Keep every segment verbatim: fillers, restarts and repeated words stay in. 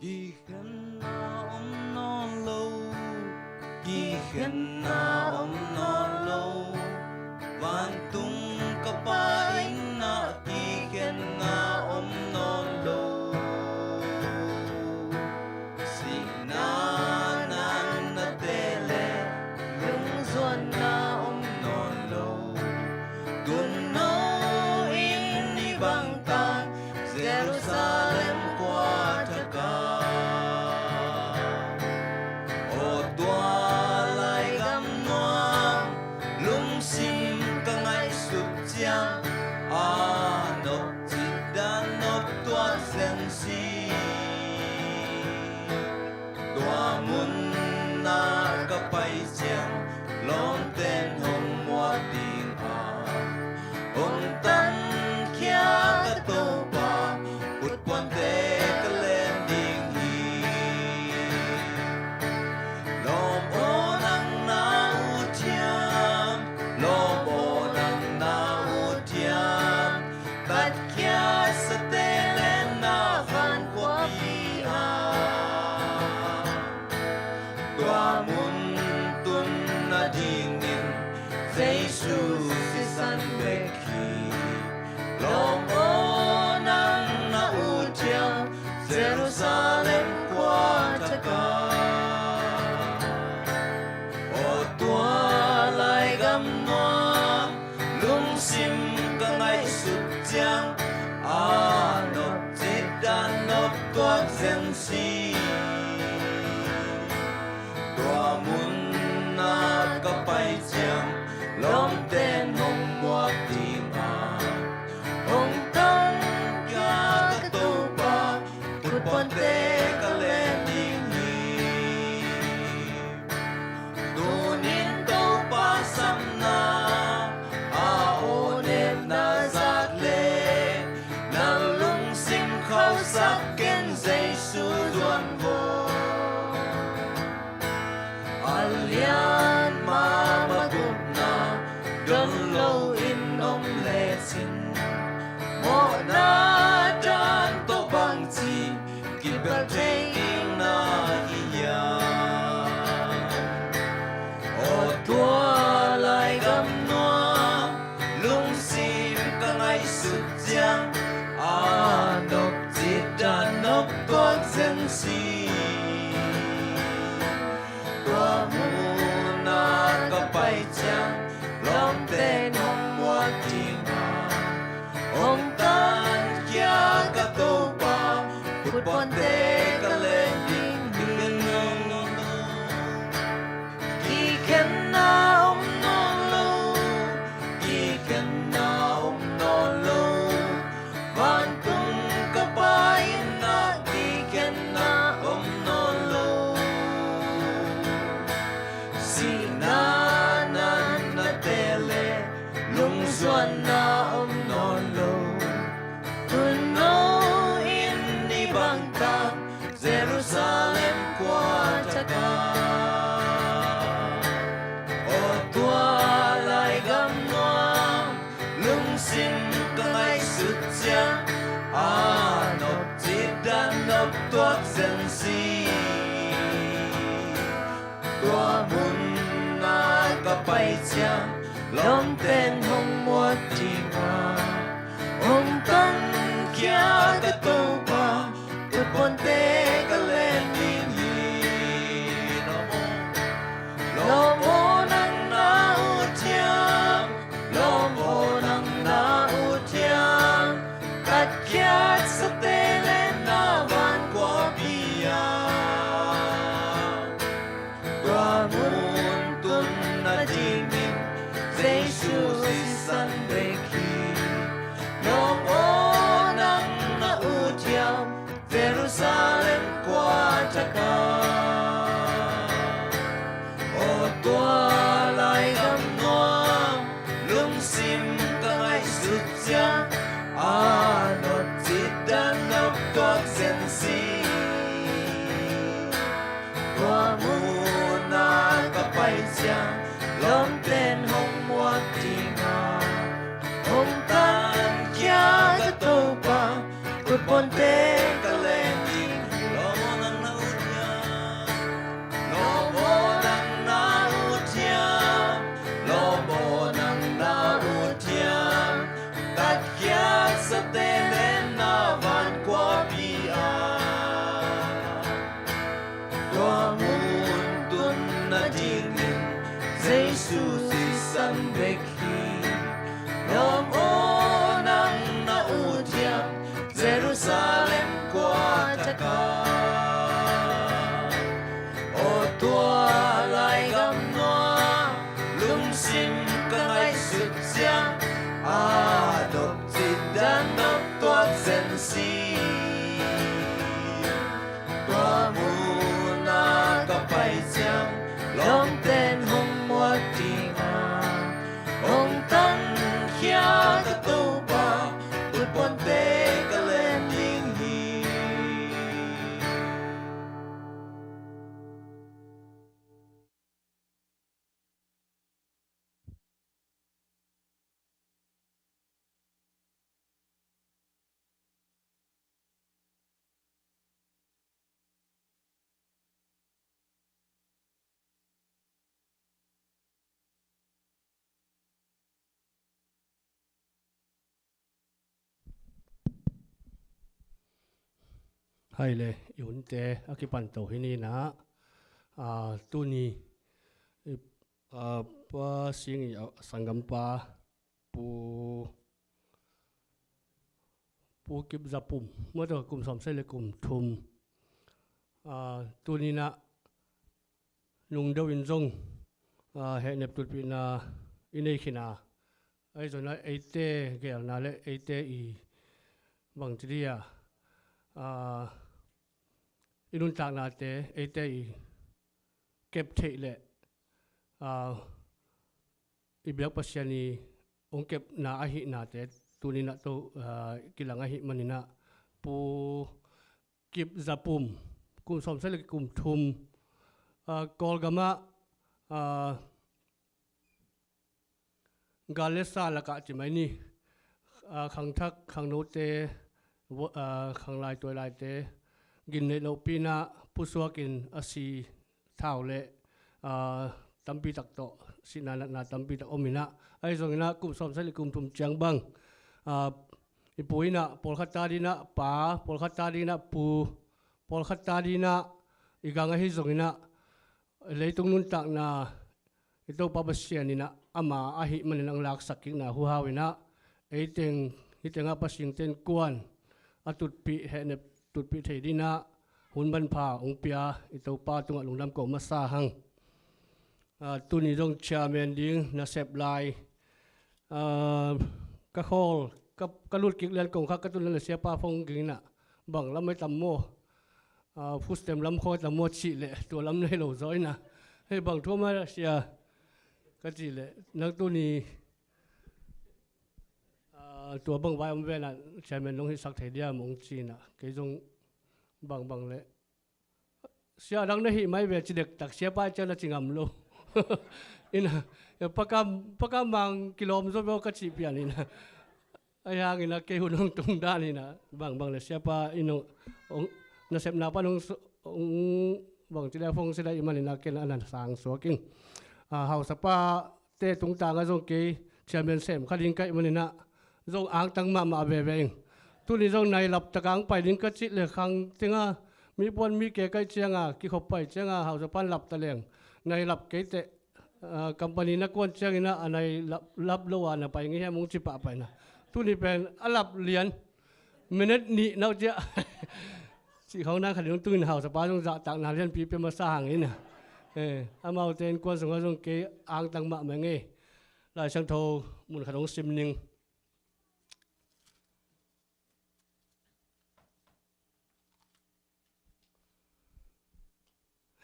Kikhenna om nawn lo, kikhenna om nawn lo, vantung ka Pa inn ah kikhenna om nawn lo. Sihna natna te le lungzuanna om nawn lo. Tu'n no in i bang tang Jerusalem khua thak ah. Aw tua lai gam nuam, lungsim ka ngaihsut ciang a nop cih dan nop tuak zen si. Tua mun ah ka pai ciang lawmte'n hong muak ding a, hong tankhia ka Topa, kutpuante ka len ding hi. Lawm aw nang na ut hiam, lawm aw nang na ut hiam, tatkhiat sate le na vankuapi ah. Tua mun tun a dingin Jesu sisan bek hi. Lawm aw nang na ut hiam, Jerusalem khua thak ah. Aw tua lai gam nuam, lungsim ka ngaihsut ciang a nop cih dan nop tuak zen si. Tua mun ah ka pai ciang lawmte'n hong muak ding a, hong tankhia ka Topa, kutpuante ka len ding hi. Tunin Topa sapna a aw nepna zak le, na lungsim khauhsak ken Jesu zuan vo. A lian mahmah gupna don lo in om lecin, mawhna dan tawh bangci kipelh thei ding na hi hiam? Aw tua lai gam nuam, lungsim ka ngaihsut ciang a nop cih dan nop tuak zen si. Tua mun ah ka pai ciang lawmte'n hong muak ding a, hong tankhia ka Topa, kutpuante ka len ding hi. Kikhenna om nawn lo, kikhenna om nawn lo, vantung ka Pa inn ah kikhenna om nawn lo. Sihna natna te le lungzuanna om nawn lo. Tu'n no in i bang tang Jerusalem khua thak ah. Aw tua lai gam nuam, lungsim ka ngaihsut ciang a nop cih dan nop tuak zen si. Tua mun ah ka pai ciang lawmte'n hong muak ding a, hong tankhia ka Topa, kutpuante ka len ding hi. Lawm aw nang na ut hiam, lawm aw nang na ut hiam, tatkhiat sate le na vankuapi ah. Tua mun tun a dingin Jesu sisan bek hi. Lawm aw nang na ut hiam, Jerusalem khua thak ah. Aw tua lai gam nuam, lungsim ka ngaihsut ciang a nop cih dan nop tuak zen si. Tua mun ah ka pai ciang lawmte'n hong muak ding a, hong tankhia ka Topa, Jesu sisan bek hi. Lawm aw, nang na ut hiam Jerusalem khua thakah? Aw tua laigam nuam lungsim ka ngaihsut ciang, a dok cih dan dok tuak zen si. Tua munah ka pai ciang lawmten hong muak ding a, hong tankhia ka Topa utpuante ka len ding hi. Hai le, i hunte a kipan to hi ni na, a, tuni, i, a, Pa Sing i, a, sanggampa, Pu, Pu Kip Za Pum, mawtaw kum sawmsagih le kum thum, a, tuni na, nungdeuh in zong, a, hehnep tutpihna i nei khin a, ahi zongin ah eite geelna le eite i bangci dia, a, i nuntaknate eite i kep theih le, a, i biak Pasian i hong kepna ahihnate tuni na to, a, kilang ahih manin ah Pu Kip Za Pum, kum sawmsagih le kum thum, a, Kawlgam ah, a, gal le sa lakah ci mai ni, a, khangthak, khangnote, vo-, a, khanglai tuailaite ginneih lohpi in ah pusuak in a si thau le, a, tampi tak tawh, sihna natna tampi tak om in ah, ahi zongin ah kum sawmsagih le kum thum ciang bang, a, i pu in ah pawlkhat ta ding in ah pa, pawlkhat ta ding in ah pu, pawlkhat ta ding in ah i gang ahi zongin ah leitung nuntakna i Topa Pasian in ah ama ahih manin hong laksak kikna huhau in ah, ei teng, hih tengah Pasian ten kuan a tutpih, hehnep tutpih thei ding in ah hun manpha hong pia i Topa tungah lungdam ko masa hang. A, tuni zong chairman ding nasep lai, a, ka khawl, ka, ka lut kik lian kong kha ka tun lian le siapa phone ging in ah, bang lam ai tam maw, a, fustem lam khawi tam maw cih leh tua lam nei lo zaw in ah, hei bang thu a mai sia ka cih leh, nang tuni, a, tua bang vai om ven ah chairman nong hisak thei diam hong ci in ah, kei zong bangbang leh sia dang na hih mai ve ci dektak, siapa ciang na ci ngam lo. In ah, pakam, pakam mang kilawm zaw ve aw ka cih pian in ah. Ahi hangin ah kei hun hong tung dan in ah, bangbang le siapa in hong, hong, nasepna pan hong su-, hong, bang ci le phone sia dai i manin ah ken a na sang suak ing. A, hausapate tungtang ah zong kei chairman sem kha ding ka hih manin ah zong angtang mahmah veve ing. Tuni zong nailap tak a hong pai ding ka cih le khang teng ah mi puan mi ke ka hih ciang a, kikhop pai ciang a, hausapa in lap ta leng, nailap kei teh, a, company na kuan ciangin ah a nailap, lap lo a na pai ngei hiam hong ci pahpah in ah. Tuni pen a lap lian, minute nih nau ciah cih khawng nang khat in hong tungin hausapa zong zahtakna lianpi pia masa hangin ah, eh, amaute innkuan sungah zong kei angtang mahmah ing ei. Lai Siangtho mun khat hong sim ning.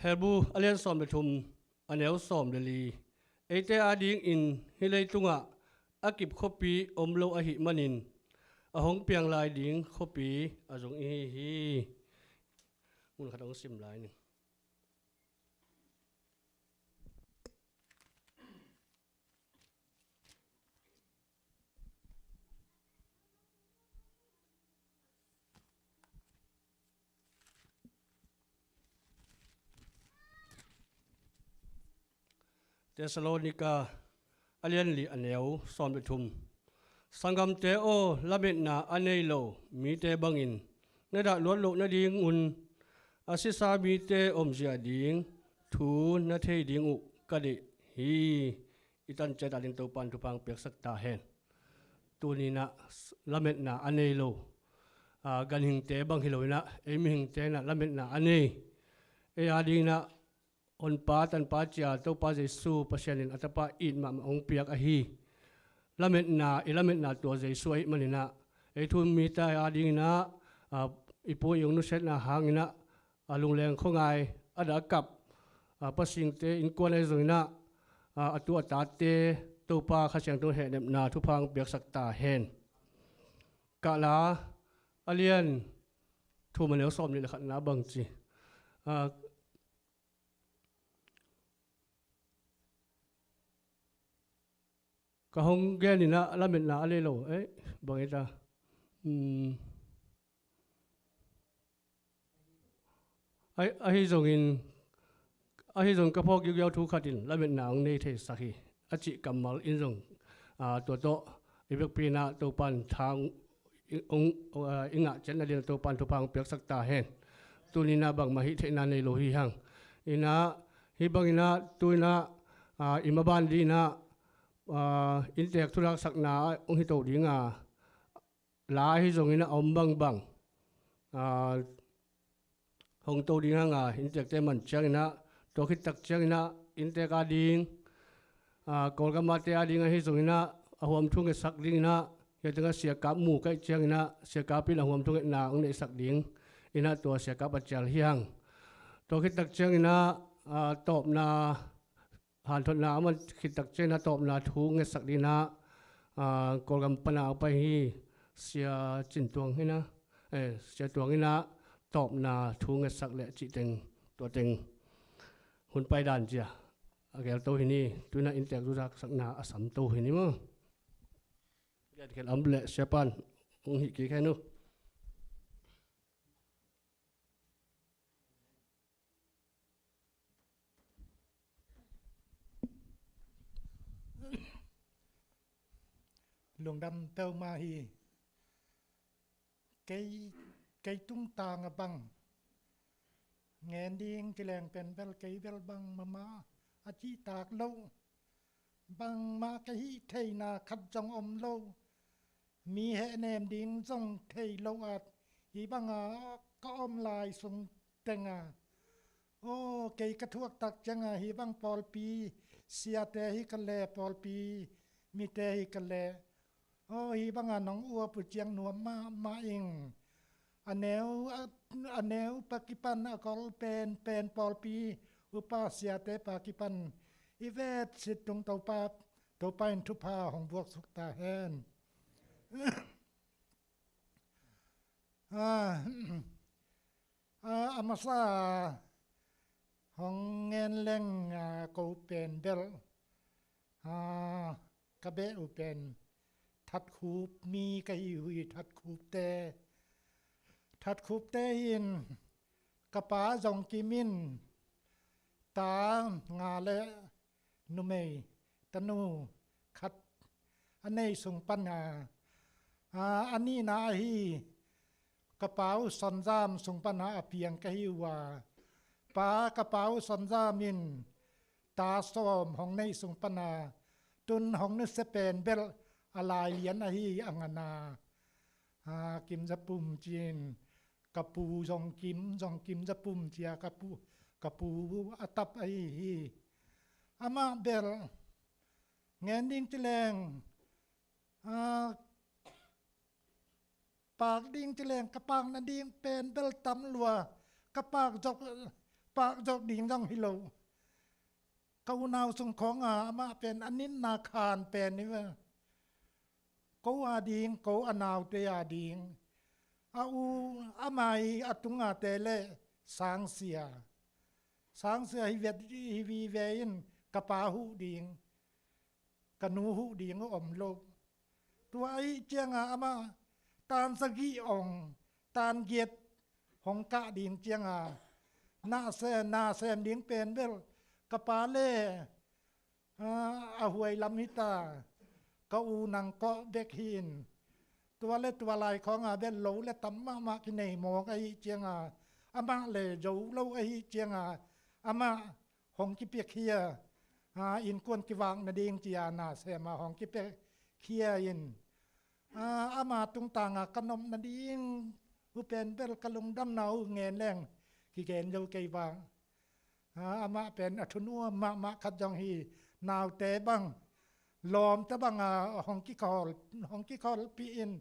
Hebru a lian sawm le thum, a neu sawm le li. Eite adingin hih leitungah a kip khuapi om lo ahih manin a hong piang lai ding khuapi a zong ihi hi. Mun khat hong sim lai ning. Thessalonika a lian li, a neu sawm le thum. Sanggamte aw, lametna a nei lo mite bangin na dah luat loh nadingun a sisa mite omzia ding thu na thei ding uh ka deih i, i tan ciat a ding Topan thupha hong piaksak ta hen. Tuni-in ah lametna a nei lo, a, ganhingte bang hi lo-in ah, ei mihingte in ah lametna a nei, ei a dingin ah honpa tanpa ci-a Topa Jesu Pasian in a Tapa it mahmah hong piak ahi. Lametna, i lametna tua Jesu ahih manin ah, ei thu-um mite a dingin ah, a, i pu i ung nusiatna hangin ah, a lungleng khuangai a dah a kap, a, pasingte innkuan ahi zongin ah, a, a tu a tate Topa Kha Siangtho in hehnepna thupha hong piaksak ta hen. Kahla a lian thum, a neu sawmnih le khatna bang ci, a, ka hong gen in ah lametna a nei lo, eh, bang hi ta. Hmm. Ahi, ahi zongin, ahi zong ka phawk giugiau thu khat in lametna hong nei theisak hi, a cih kammal in zong, a, tua tawh i vekpi-in ah Topan thang i, hong, a, i ngah ciat nading Topan thupha hong piaksak ta hen. Tuni-in ah bangmah hih theihna nei lo hi hang. In ah, hih bangin ah tu-in ah, a, i maban dingin ah, a, inntek thuzaksakna hong hi to ding a, la ahi zongin ah a om bangbang, a, hong to ding hang a, inntekte man ciangin ah, tua khit tak ciangin ah inntek a ding, a, Kawlgam a te a ding ahi zongin ah, a huam thu ngetsak dingin ah, hia teng ah Sia Kap mu ka hih ciangin ah, Sia Kap in a huam thu ngetna hong neihsak dingin ah tua Sia Kap a cial hi hang. Tua khit tak ciangin ah, a, tawpna hanthotna a man khit tak ciangin ah tawpna thu ngetsak dingin ah, a, Kawlgam pan a pai hi Sia Cin Tuang hi na, eh, Sia Tuang in ah tawpna thu ngetsak leh cih teng, tua teng hun pai dan ci-a a gelto hi ni. Tu-in ah inntek thuzaksakna a samto hi ni maw. Gen khen om leh Sia Pan hong hih kik hen uh. Lungdam peuhmah hi. Kei, kei tungtang a bang ngen ding ci leng pen bel kei bel bang mahmah a cihtak lo. Bangmah ka hih theihna khat zong om lo. Mi hehnem ding zong thei lo a, hih banga ka om lai sung teng a, aw, kei ka thuak tak ciang a, hih bang pawlpi siate hi ka leh, pawlpi mite hi ka leh, aw, hih banga nong uap uh ciang nuam mahmah ing. A neu, a, a neu pa kipan a kol pen, pen pawlpi upa siate pa kipan i vet sit tung Topa, Topa in thupha hong buaksuk ta hen. A, a, a masa hong ngen leng, a, ko pen bel, a, ka beh uh pen Thatkhup mi ka hi uh hi, Thatkhupte. Thatkhupte hi in, ka pa Zong Kim in ta nga le numei tanu khat a nei sung pan a, a, a nihna ahi ka pa uh Son Zam sung pan a a piang ka hi uh a, pa ka pa uh Son Zam in ta sawm hong neih sung pan a, tun hong nusia pen bel a lai lian ahi a ngan a, a, Kim Za Pum ci-in, ka pu Zong Kim, Zong Kim Za Pum ci-a ka pu, ka pu a tap ahi hi. Amah bel ngen ding ci leng, a, pak ding ci leng ka pak nading pen bel tam lua, ka pak zawk, pak zawk ding zong hi lo. Ka unau sung khawng a amah pen a nitna khan pen hi ve. Ko a ding, ko a naute a ding. A u, a mai, a tunga te le sangsia. Sangsia hi vet, hi vive in ka pa huh ding, ka nu huh ding uh om lo. Tua ahih cianga amah tan sagih ong, tan giat hong kah ding cianga, na sem, na sem ding pen bel ka pa le, a, a huai lam hi ta, ka u nang kawh bek hi in. Tua le tua lai khawnga bel lo le tam mahmah kinei mawk ahih cianga, amah le zo lo ahih cianga, amah hong kipiakhia, a, innkuan kivak nading ci-a nasem a hong kipia khia in, a, ama tungtang a ka nop nading uh pen bel ka lungdamna uh ngen leng kigen zo kei vang. A, amah pen a thunuam mahmah khat zong hi. Naute bang, lawmte bang a hong kikhawl, hong kikholhpih in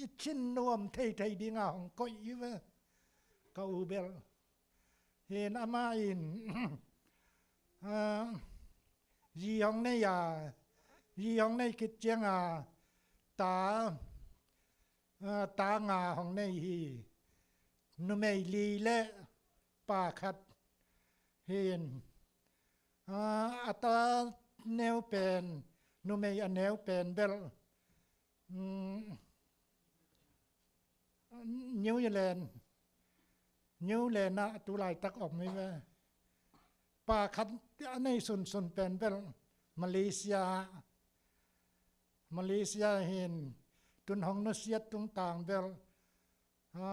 i thin nuam theithei ding a hong koih hi ve. Ka u bel hi in, amah in, a, zi hong nei a, zi hong nei khit ciang a, ta, a, ta nga hong nei hi. Numei li le pa khat hi in, a, a ta neu pen, numei a neu pen bel, mm, New Zealand, New Zealand ah tu laitak om hi ve. Pa khat a nei sunsun pen bel Malaysia, Malaysia hi in, tun hong nusiat tungtang bel, a,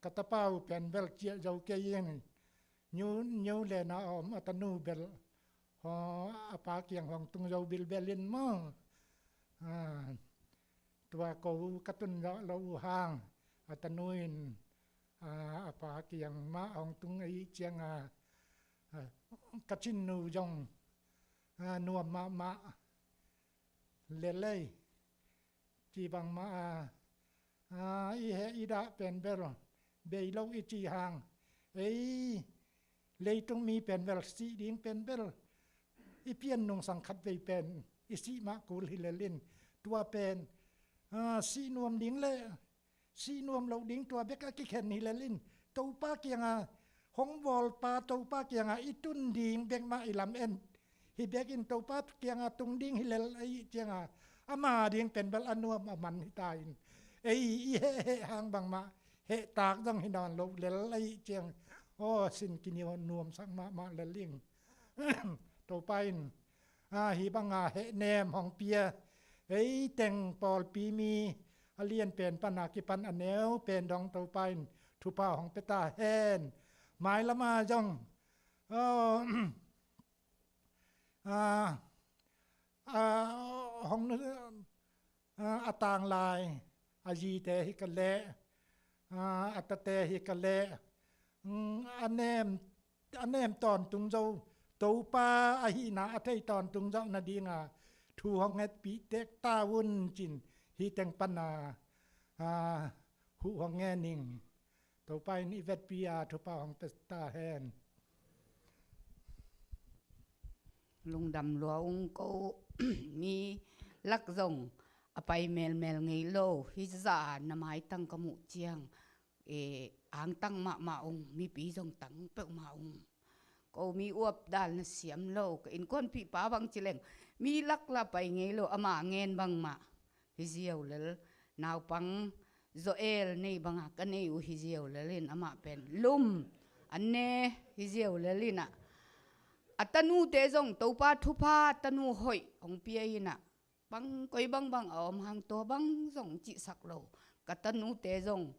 ka tapa uh pen bel ciah zo kei in, New, New Zealand a om a tanu bel, a, a pa kiang hong tung zo bilbel in maw. A, tua ko ka tun zawh lo uh hang, a tanu in, a, a pa kiang mah hong tung ahih ciang a, a, ka cin nu zong, a, nuam mahmah lel ei. Ci bangmah a, a, i heh i dah pen bel, bei lo i cih hang, ei, leitung mi pen bel, sih ding pen bel, i pian nungsang khat vei pen i sih mah kul hi lel in, tua pen, a, sih nuam ding le sih nuam loh ding tua bek a kikhen hi lel in, Topa kiang a hong bawlpa, Topa kiang a i tun ding bek mah i lam en hi bek in, Topa kiang a tung ding hi lel ahih ciang a, ama ding pen bel a nuam a man hi ta in, ei, i heh heh hang bangmah heh tak zong hi nawn lo lel ahih ciang, aw, sin kiniaw nuamsak mahmah lel in. Topa in, a, hih bang a hehnem hong pia, ei teng pawlpi mi a lian pen pan a kipan a neu pen dong Topa in thupha hong pia ta hen. Mailam a zong, a, a, a, hong, a, a tanglai, a zite hi ka leh, a, a tate hi ka leh, mm, a nem, a nem tawntung zo, Topa ahihna a thei tawntung zo nading a thu hong hehpih tek ta un cin, hih teng pan a, a, huh hong ngen ing. Topa in i vetpi a thupha hong pia ta hen. Lungdam lua ung. Ko mi lak zong a pai melmel ngei lo, hih zah na maitang ka muh ciang, e, angtang mahmah ung, mipi zong tang peuhmah ung. Ko mi uap dal na siam lo, ka innkuanpihpa bang ci leng, mi lak la pai ngei lo, ama ngen bangmah hi ziau lel. Naupang Joel nei banga ka nei uh hi ziau lel in, amah pen lum an ne hi ziau lel in ah, a tanute zong Topa thupha, tanu hoih hong pia in ah, bang koi bangbang a om hang tua bang zong cihsak lo. Ka tanute zong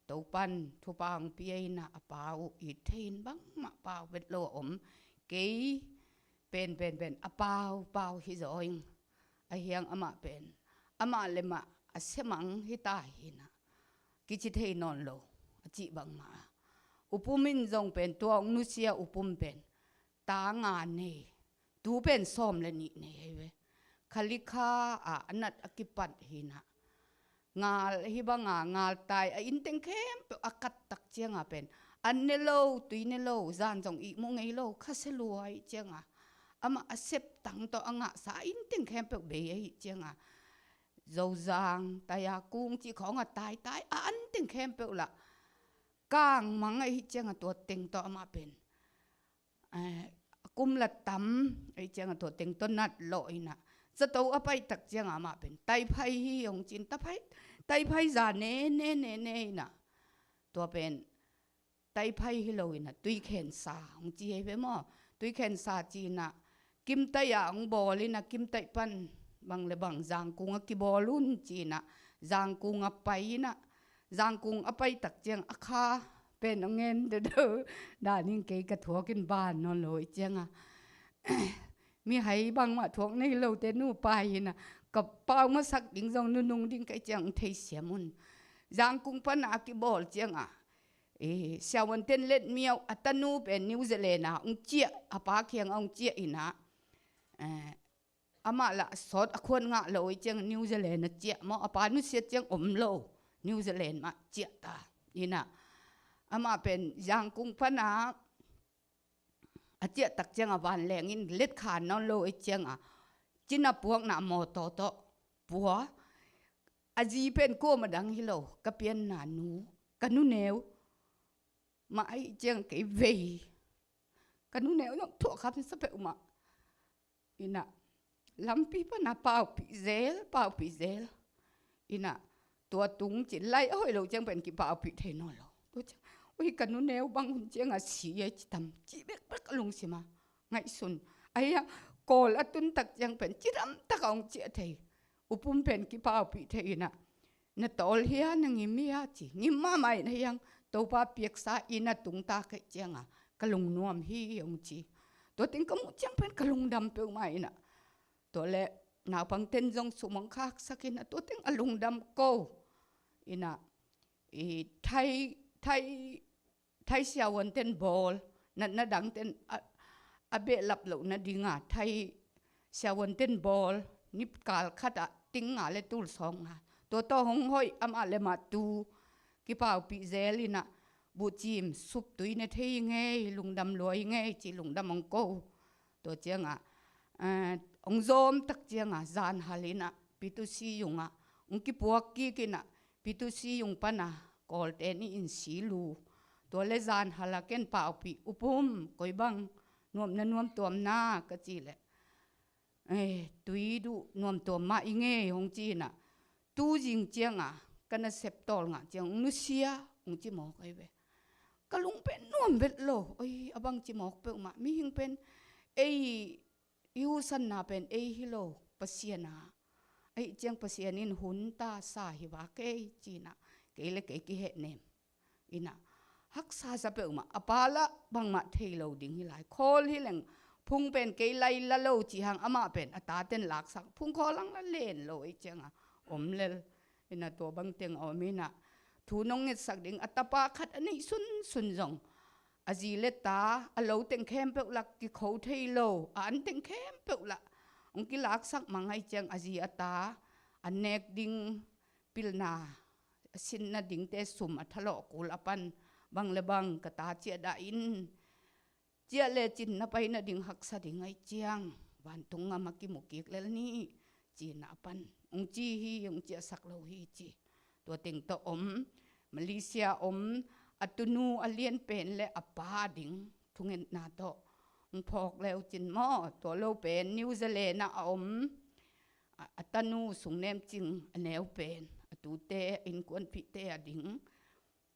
Topan thupha hong pia in ah, a pau uh it thei in, bangmah pau vet lo a om. Kei pen, pen, pen a pau, pau hi zaw ing. A hiang amah pen, amah le mah a semang hi ta hi in ah, kici thei nawn lo, a cih bangmah a. U Pum in zong pen, tua hong nusia U Pum pen ta nga nei, tu pen sawm le nih nei hi ve. Khalikha a, a nat a kipat hi in ah, ngal hi banga, ngaltai a, innteng khempeuh a kat tak cianga pen, an ne lo, tui ne lo, zan zong ihmu ngei lo, khasia lua ahih cianga, amah a sep tang tawh a ngahsa a innteng khempeuh bei ahih cianga, Zozang, Tayakung cih khawng a taitai a, an teng khempeuh lah kangmang ahih cianga, tua teng tawh amah pen, eh, a kum la tam ahih cianga, tua teng tawh nat lawh in ah, zato a paih tak cianga amah pen Taiphai hi hong ci in, Taiphai, Taiphai za ne, ne, ne, ne in ah, tua pen Taiphai hi lo in ah, Tuikhensa hong ci hi ve maw. Tuikhensa ci in ah, Kimtaih ah hong bawl in ah, Kimtaih pan bang le bang Zangkung a kibawl un ci in ah, Zangkung a pai in ah, Zangkung a pai tak ciang a kha pen a ngen deuhdeuh dan in, kei ka thuak in ban nawn lo ahih cianga, mihai bangmah thuak nei lote nupa hi-in ah, ka pau masak ding zong nunung ding ka hih ciang hong theisiam un. Zangkung pan a kibawl ciangah, eh, siavuante'n Letmiau a tanu pen New Zealand ah hong ciah, a pa kiangah hong ciah in ah, eh, amah lah sawt a khuan ngah lo ahih ciang New Zealand ah ciah maw, a pa nusiat ciang om lo, New Zealand mah ciah ta in ah, amah pen Zangkung pan a a ciah tak ciangah vanleng in letkha nawn lo ahih ciangah, cina puakna mawtaw tawh pua. A zi pen kuamah dang hi lo, ka pianna nu, ka nuneu mah ahih ciang kei vei, ka nuneu zong thuak khamsa peuhmah in ah, lampi pan a paupih zel, paupih zel in ah, tua tung cin lai a hoih lo ciang pen kipaupih thei nawn lo. Tua ciang, ui, ka nuneu bang hun ciangah si ei ci tam, ci bekbek a lungsim ah ngaihsun. Ahih hang Kawl a tun tak ciang pen cidam tak a hong ciah thei, upum pen kipaupih thei in ah, na tawl hia, na ngim hia ci, ngim mahmah in, ahih hang Topa piaksa inn a tung ta ka hih ciangah ka lungnuam hi hong ci. Tua teng ka muh ciang pen ka lungdam peuhmah in ah, tua leh naupangte'n zong sum hong khaksak in ah, tua teng a lungdam ko in ah, i Thai, Thai, Thai siavuante'n bawl, natna dangte'n a, a behlap loh nading a Thai siavuante'n bawl, nipkal khat ah ting nga le tul sawm nga, tua tawh hong hoih, amah le amah tu, kipaupih zel in ah, buhcim sup tui ne thei hi ing ei, lungdam lua hi ing ei ci, lungdam hong ko. Tua ciangah, eh, hong zawm tak ciangah zan hal in ah Pi Tu Si Yung ah hong kipuak kik in ah, Pi Tu Si Yung pan a Kawlte nih in si lu. Tua leh zan hal ah ken paupih, upum, koi bang nuamna nuamtuam na ka cih leh, eh, tui duh nuamtuam mah ing ei hong ci in ah, tu zing ciangah ka nasep tawlngah ciang hong nusia, hong ci mawk ahi ve. Ka lung pen nuam vet lo, oi, a bangci mawk peuhmah, mihing pen ei, i husanna pen ei hi lo, Pasian a, ahih ciang Pasian in hun ta sa hi vak ei ci in ah, kei le kei kihehnem in ah, haksa sa peuhmah. A pa lah bangmah thei lo ding hi lai, khawl hi leng, phung pen kei lai la lo ci hang, amah pen a tate'n laksak, phung khawl hang lah len lo ahih ciangah om lel in ah, tua bang teng a om in ah, thu nong ngetsak ding a tapa khat a neih sunsun zong, a zi le ta, a lo teng khempeuh lah kikho thei lo, a an teng khempeuh lah hong kilaksak mang ahih ciang, a zi a ta an nek ding pilna, a sinna dingte sum a thalawh kul a pan, bang le bang ka ta ciah dah in, ciah lecin na paina ding haksa ding ahih ciang, vantung gam ah kimu kik lel ni ci in ah, a pan hong ci hi, hong ciahsak lo hi ci. Tua teng tawh om, Malaysia om, a tunu a lianpen le a pa ding thungetna tawh hong phawk le uh cin maw, tua lo pen New Zealand ah a om, a, a tanu Sung Nem Cing a neu pen, a tute, a innkuanpihte a ding,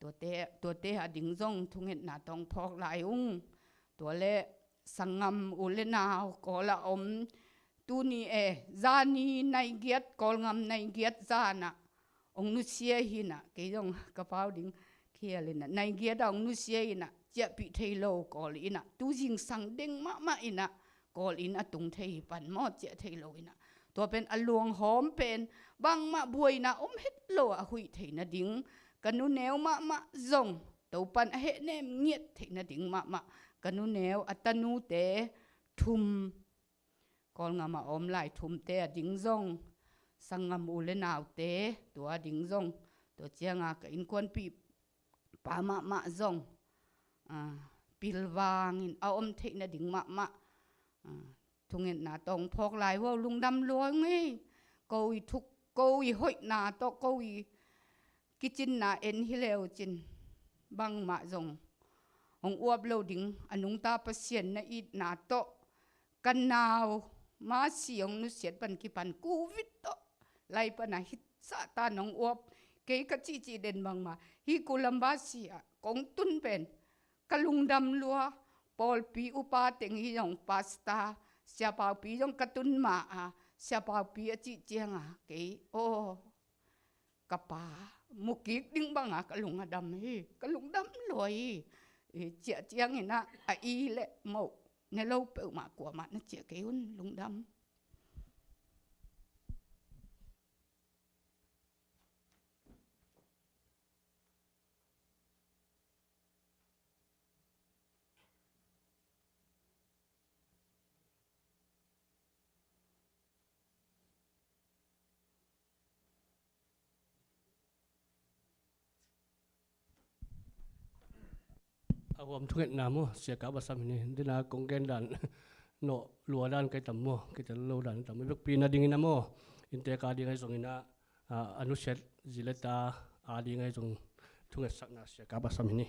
tuate, tuate a ding zong thungetna tawh hong phawk lai ung. Tua leh sanggam u le nau Kawl ah om, tuni e, zani nai giat, Kawlgam nai giat zan ah hong nusia hi in ah, kei zong ka pau ding khial in ah, nai giat ah hong nusia in ah, ciahpih thei lo Kawl in ah, tu zingsang deng mahmah in ah, Kawl inn a tung thei hi pan maw, ciah thei lo in ah. Tua pen a luanghawm pen, bangmah buaina om het lo a huih theih nading, ka nuneu mahmah zong Topa'n a hehnem ngiat theih nading mahmah, ka nuneu a tanute thum, Kawlgam a om lai thumte a ding zong, sanggam u le naute, tua a ding zong, tua ciang a ka innkuanpih pa mahmah zong, ah, pilvang in a om theih nading mahmah, ah, thungetna tawh hong phawk lai uh, lungdam lua ung ei. Ko i thuk, ko i hoihna tawh, ko i kicinna en hi le uh cin, bangmah zong hong uap lo ding, a nungta Pasian na itna tawh, ka nau Masi hong nusiat pan kipan, covid tawh lai pan a hitsah ta, nong uap, kei ka cihcih den bangmah, hih Columbus ah kong tun pen ka lungdam lua. Pawlpi upa teng hi zong, pastor, Sia Paupi zong ka tun ma a, Sia Paupi a cih ciang a, kei, aw, ka pa mu kik ding bang a ka lung a dam hi, ka lungdam lua hi. I ciah ciang in ah, a i le moh, Ne lo peuhmah kuamah na ciah kei un. Lungdam. A huam thungetna maw, Sia Kap a sam hi ni. Dina kong gen dan nawh lua dan kai tam maw, kei tel lo dan tam. I vekpi na dingin a maw, inntek a ding ahi zongin a, a, a nusiat zi le ta a ding ahi zong thungetsakna Sia Kap a sam hi ni.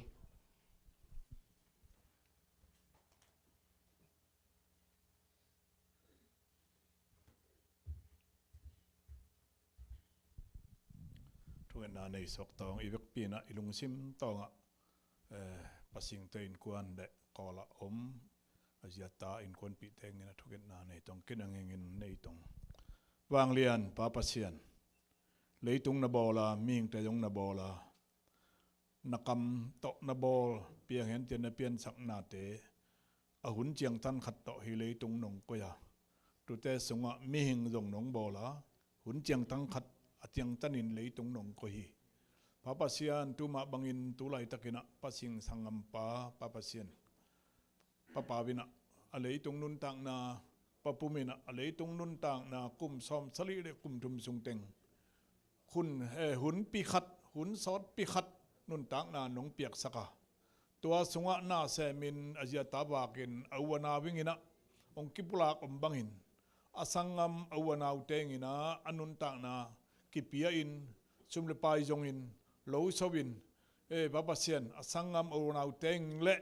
Thungetna nei suak tawng i vekpi in ah i lungsim tawngah, eh, Pasingte innkuan le Kawlah om a ziata innkuanpihte ngin a thungetna nei tawng kinangengin nei tawng. Vanglian Pa Pasian, leitung na bawl a, mihingte zong na bawl a, na kam tawh na bawl piang hen tia na piansaknate a hun ciangtan khat tawh hi leitung nong koih a, tute sungah mihing zong nong bawl a, hun ciangtan khat a ciangtanin leitung nong koih hi. Pa Pasian, tu mah bangin tu laitakin ah Pasing sanggampa Pa Pasian, Pa Pau in ah a leitung nuntakna, Pa Pum in ah a leitung nuntakna kum sawmsagih le kum thum sung teng hun, eh, hun pi khat, hun sawt pi khat nuntakna nong piaksak a, tua sungah na semin a ziata vakin a u a nau ing in ah hong kipulak om bangin a sanggam a u a naute ing in ah a nuntakna kipia in, sum le pai zongin, lo so in, eh, Pa Pasian, a sanggam a u a naute ing le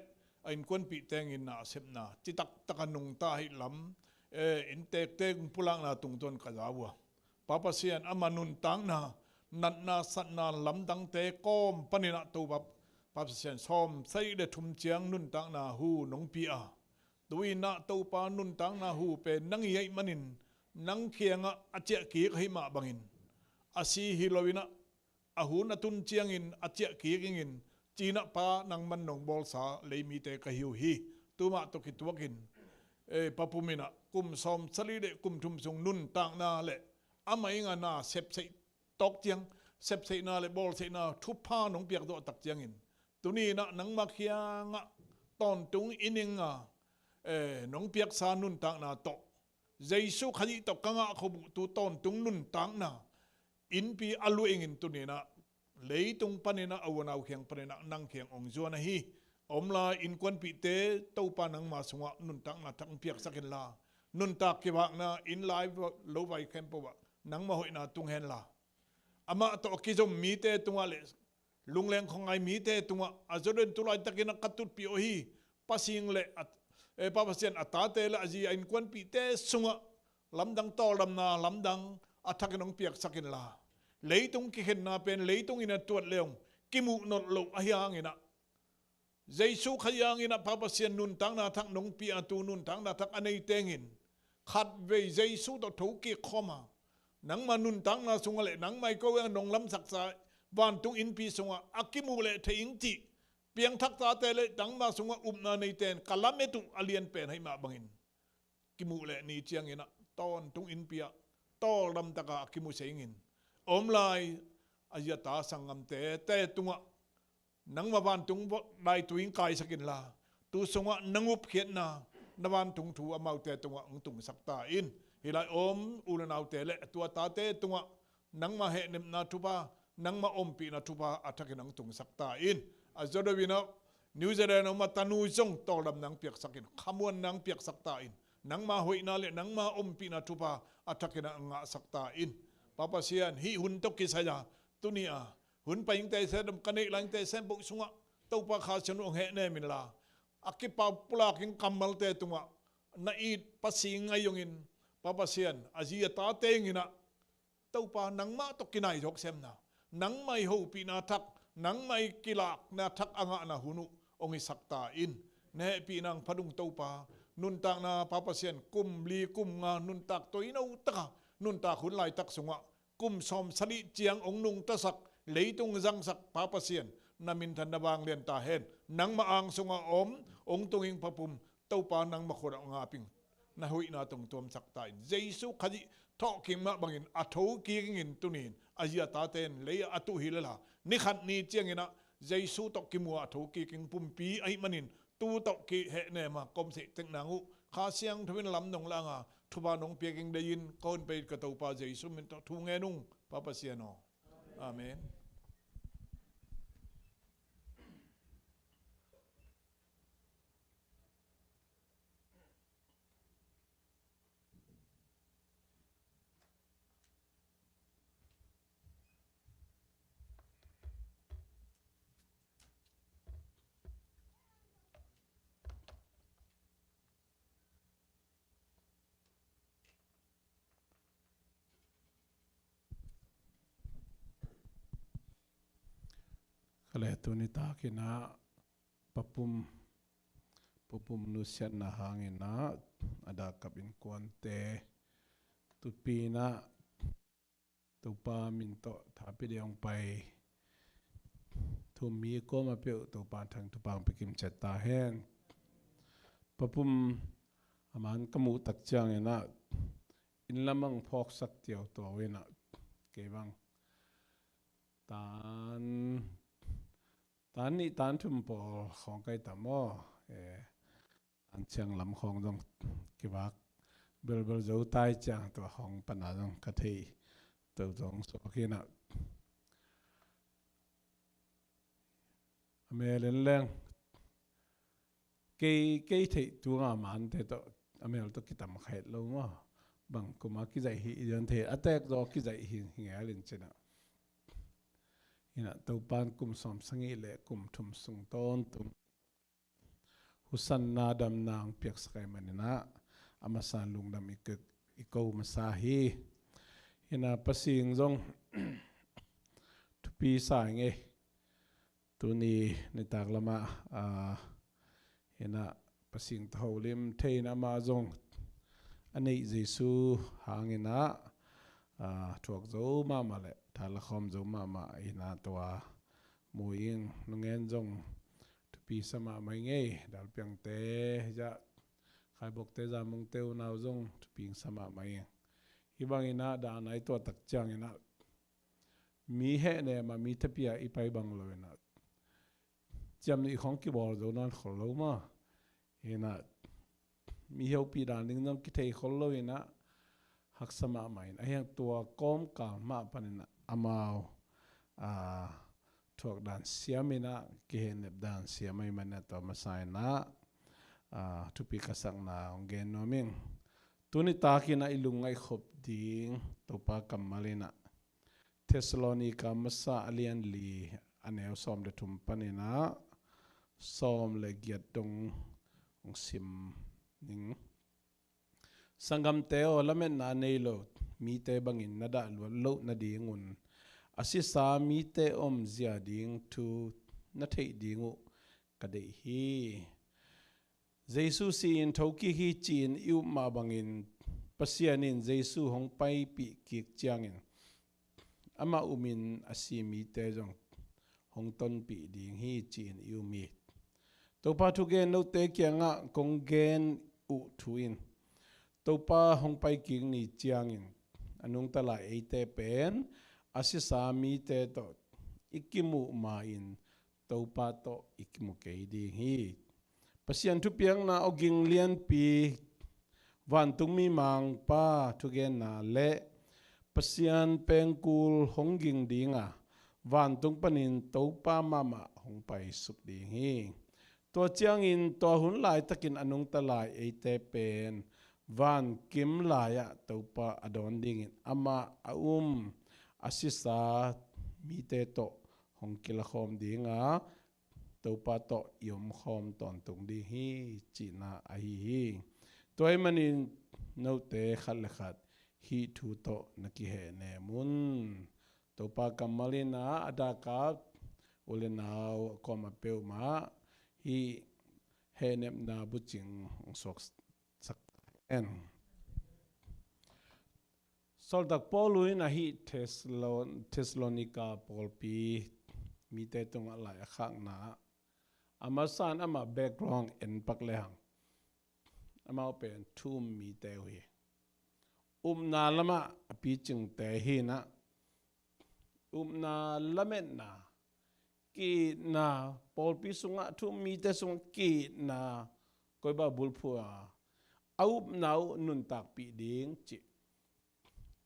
a innkuanpihte ing in ah a sepna citak taka nungta ahih lam, eh, inntekte pulakna tungtawn ka za uh a, Pa Pasian, ama nuntakna, natna satna lamdangte kawm panin ah Topa, Pa Pasian, sawmsagih le thum ciang nuntakna hu nong pia a, tu-in ah Topa, nuntakna hu pen nang ii ahih manin nang kiangah a ciahkik ahih mah bangin a si hi loin ah a hun a tun ciangin a ciahkik ingin, ci-in ah Pa, nangman nong bawlsa lei mite ka hi uh hi. Tu mah tawh kituakin, eh, Pa Pum in ah kum sawmsagih le kum thum sung nuntakna le amah ing a na sepseih tawk ciang, sepseihna le bawlseihna thupha nong piak zawh tak ciangin, tuni in ah nangma kiangah tawntung i ning a, eh, nong piaksa nuntakna tawh, Jesu Khazih tawh ka ngah khop uh tu tawntung nuntakna innpi a luah ingin, tuni in ah leitung panin ah a u a nau kiang panin ah nang kiang hong zuan ahi. Om lai innkuanpihte Topa nangma sungah nuntakna thak hong piaksak inla, nuntak kivakna inn lai lo vai khempeuh ah nangma hoihna tung henla, amah tawh a kizom mite tungah le lungleng khuangai mite tungah a zawden tu laitakin a ka tutpih aw hi. Pasing le a, eh, Pa Pasian, a tate le a zi a innkuanpihte sungah lamdang tawldamna lamdang a thakin hong piaksak inla, leitung kikhenna pen leitung in a tuat le hong kimuh nolh loh ahi hangin ah, Jesu Khazih hangin ah Pa Pasian, nuntakna thak nong pia a, tu nuntakna thak a neite ing in khatvei Jesu tawh thokik khawm a, nangma nuntakna sungah le nangmah i ko-a nong lamsaksa vantung innpi sungah a kimuh leh thei ing cih piangthak tate le nangma sungah upna neite in ka lamet uh a lianpen ahih mah bangin, kimuh leh ni ciangin ah tawntung innpi ah tawldam taka a kimu se ingin, om lai a ziata sanggamte te tungah nangma vantung daitui in kaisak inla, tu sungah na ngupkhiatna, na vantung thu amaute tungah hong tungsak ta in. Hih lai om u le naute le tua tate tungah nangma hehnepna thupha, nangma ompihna thupha a thakin hong tungsak ta in. A zaw deuh in ah New Zealand a om a tanu zong tawldamna hong piaksak in, khamuanna hong piaksak ta in. Nangma hoihna le nangma ompihna thupha a thakin a ngahsak ta in. Pa Pasian, hih hun tawh kisai a tuni a hun pai ingte sem, ka neih lai ingte sem bawh sungah Topa Kha Siangtho hong hehnem inla, a kipak pulak ing kammalte tungah na it Pasian ngai zongin, Pa Pasian, a zi a tate ing in ah Topa, nangmah tawh kinai zawk semna, nangmah i hopihna thak, nangmah i kilakna thak a ngahna hun uh hong hisak ta in. Na hehpihna hong phat ung Topa. Nuntakna, Pa Pasian, kum li kum nga nuntak toino taka nuntak hun laitak sungah kum sawmsagih ciang hong nungtasak, leitung zangsak Pa Pasian, na minthan na vanglian ta hen. Nangmah ang sungah om hong tung ing Pa Pum, Topa nangmah khut ah ngap ing. Na hoihna tawh tuamsak ta in. Jesu Khazih thawhkik mah bangin a thokik ingin tuni in a zi a tate in lei ah a tuh hi lel a, ni khat ni ciangin ah Jesu tawh kimu a thokik ing. Pumpi ahih manin tu tawh kihehnem a ka om seh tek nang uh. Kha Siangtho in lam nong lang a, thupha nong piak ing deih in, ka hun pia ka Topa Jesu min tawh thu ngen ung, Pa Pasian aw. Amen. Ka le tuni takin ah papum, papum nusiatna hangin ah a dak kap innkuante thupi in ah Topa min tawh thapi ding hong pai thu mi kuamah peuh Topa thang thupha hong pia kim ciat ta hen. Papum a man ka muh tak ciangin ah inn lam ah hong phawksak tiautuau in ah kei bang tan, tan nih tan thum pawl khawng kai tam aw. Eh, an ciang lam khawng zong kivak belbel zo tai ciang tua khawng pana zong ka thei to zong suak in ah a mel en leng kei, kei theih tunga mante tawh a mel tawh kitam kha het lo maw? Bang kuma kizaih hi i zon thei a tek zaw kizaih hi, hi ngel in cin ah. In ah Topan kum sawm sagih le kum thum sung tawntung husanna damna hong piaksak ahih manin ah a masa lungdam i ko, i ko masa hi. In ah Pasian zong thupi sa ing ei. Tuni nitak lamah, ah, in ah Pasian tawh holim thei in ah amah zong a neih Jesu hangin ah, ah, thuak zo mahmah le tha la khawm zo mahmah in ah tua mu ing. Nungen zong thupi sa mahmah ing ei. Dalpiangte hi zah, Khaibokte, Zamungte unau zong thupi sa mahmah ing. Hih bangin ah dan a i tuah tak ciangin ah mi hehnem a, mi thapi a i pai bang lo in ah ciamnuih khawng kibawl zo nawn khol lo maw? In ah mi hopih dan ding zong kithei khol lo in ah haksa mahmah in, a hiang tua kawmkal mah panin ah amau, ah, thuak dan siam in ah kihehnep dan siam ahih manin ah tua masa in ah, ah, thupi ka sakna hong gen nuam ing. Tuni takin ah i lungngaih khop ding Topa kammal in ah Thessalonika masa a lian li a neu sawm le thum panin ah sawm le giat dong hong sim ning. Sanggamte aw, lametna a nei lo mite bangin na dah luat loh nadingun a sisa mite omzia ding thu na theih ding uh ka deih hi. Jesu si-in thokik hi ci-in i up mah bangin Pasian in Jesu hong paipih kik ciangin amah umin a si mite zong hong tonpih ding hi ci-in i um hi. Topa thugen note kiangah kong gen uh thu in Topa hong paikik ni ciangin a nungta lai eite pen a sisa mite tawh i kimuh ma-in Topa tawh i kimu kei ding hi. Pasian thupiakna awging lianpi, vantung mimangpa thugenna le Pasian pengkul hong ging dinga vantung panin Topa mahmah hong paisuk ding hi. Tua ciangin tua hun laitakin a nungta lai eite pen vankim lai-ah Topa a dawn dingin amah a um a sisa mite tawh hong kilakhawm dinga Topa tawh i omkhawm tawntung ding hi cihna ahi hi. Tua ahih manin note khat le khat hih thu tawh na kihehnem un. Topa kammal in ah a dak a u le nau a kuamah peuhmah hih hehnepna bucing hong suaksak hen. Sawltak Paul in ahih Thessalon-, Thessalonika pawlpi mite tungah lai a khakna ah a masa in amah background en pak lehang amau pen thu um mite uh hi. Upna lamah a picingte hi inah, upna, lametna, ki-itna, pawlpi sungah thu um mite sungah ki-itna, koi bang bulphuh a, a upna uh nuntakpih ding cih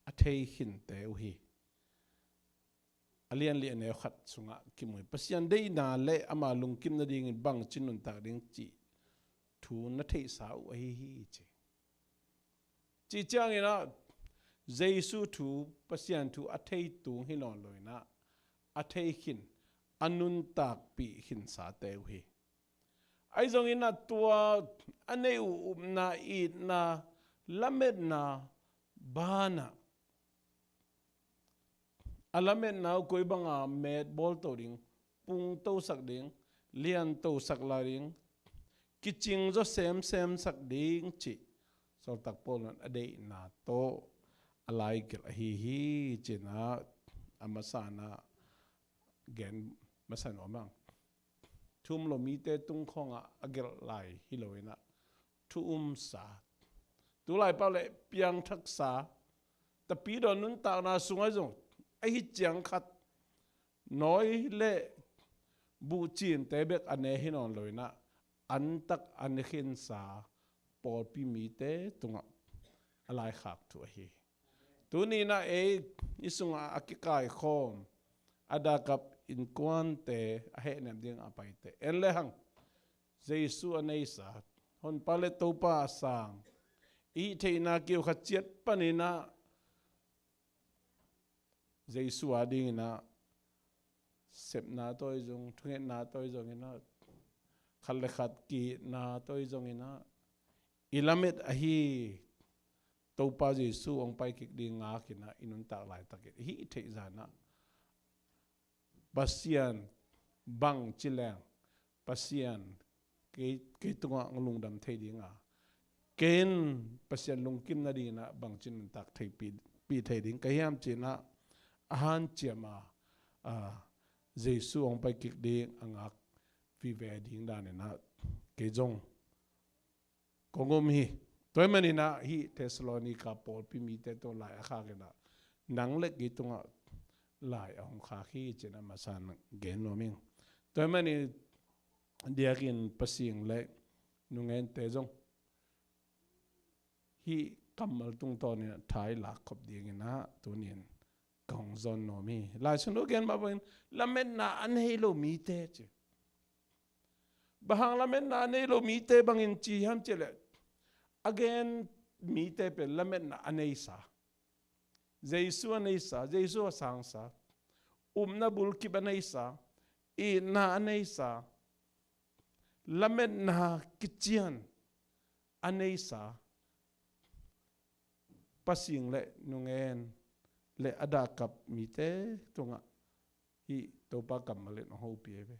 a thei khinte uh hi. A lianli a neu khat sungah kimu hi. Pasian deihna le ama lungkim nadingin bangci nuntak ding cih thu na theihsa uh ahi hi ci. Cih cianginah Jesu thu, Pasian thu a thei tung hi nawn lo inah, a thei khin, a nuntakpih khinsate uh hi. Ahi zongin a tua a nei uh upna, itna, lametna banah a lametna uh koi banga met bawlto ding, pungtosak ding, liantosak lai ding, kicing zaw semsemsak ding cih Sawltak Paul in a deihna tawh a laigelh ahi hi ci-inah a masana gen masa nuam ang. Thu um lo mite tung khawngah a gelh lai hi lo inah, thu umsa, tu laipau le piangthaksa, tapidaw nuntakna sungah zong ahi ciang khat nawi le buhcinte bek a ne hi nawn lo inah, antak a ne khinsa pawlpi mite tungah a laikhak thu ahi. Tuni inah ei i sungah a kikaikhawm a dakap innkuante, a hehnem ding a paite, en le hang Jesu a neisa, Honpa le Topa a sang, i hih theihna kiu khat ciat paninah Jesu a dinginah sepna tawh i zong, thungetna tawh i zonginah, khat le khat ki-itna tawh i zonginah, i lamet ahi Topa Jesu hong pai kik ding ngakinah i nuntak laitakin i hih theih zanah Pasian bangci leng Pasian kei, kei tungah hong lungdam thei dinga, kei in Pasian lungkim nadinginah bangci nuntak theihpih, pih thei ding ka hiam ci-inah a hanciam a, a, Jesu hong pai kik ding a ngak vive ding daninah kei zong kong um hi. Tua ahih maninah hih Thessalonika pawlpi mite tawh lai a khakinah nang le kei tungah lai a hong khak hi ci-inah a masan gen nuam ing. Tua ahih manin diakin pasing le nungente zong hih kammal tungtawninah tha i lakkhop dinginah tunin ka hong zawn nuam hi. Lai Siangtho gen mah bangin lametna a nei lo mite ci. Bang hang lametna a nei lo mite bangin ci hiam cihleh, a gen mite pen lametna a neisa, Jesu a neisa, Jesu a sangsa, upna bulkip a neisa, itna a neisa, lametna kician a neisa, pasing le nungen le a dahkap mite tungah hih Topa kammal in hong hopih hi ve.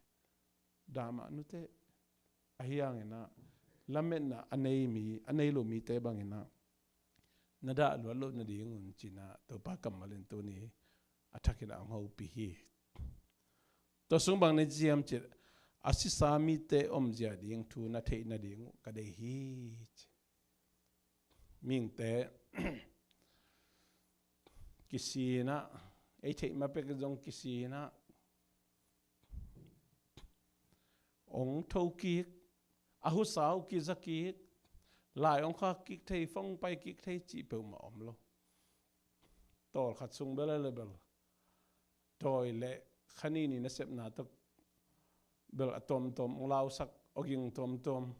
Dah mah nuteh. Ahi hanginah lametna a nei mi, a nei lo mite banginah na dah luat loh nadingun ci-inah Topa kammal in tuni a thakinah hong hopih hi. Tua sung bang na ci hiam cih, a sisa mite omzia ding thu na theih nading uh ka deih hi ci. Mihingte kisi inah, ei theih ma pek zong kisi inah, ong tho kik, a husa uh kiza kik, lai ong khak kik thei, phone pai kik thei cih peuhmah om lo. Tawlkhat sung bel a le bel dawi le khanini nasepna tawh bel a tuamtuam ong lausak, awging tuamtuam.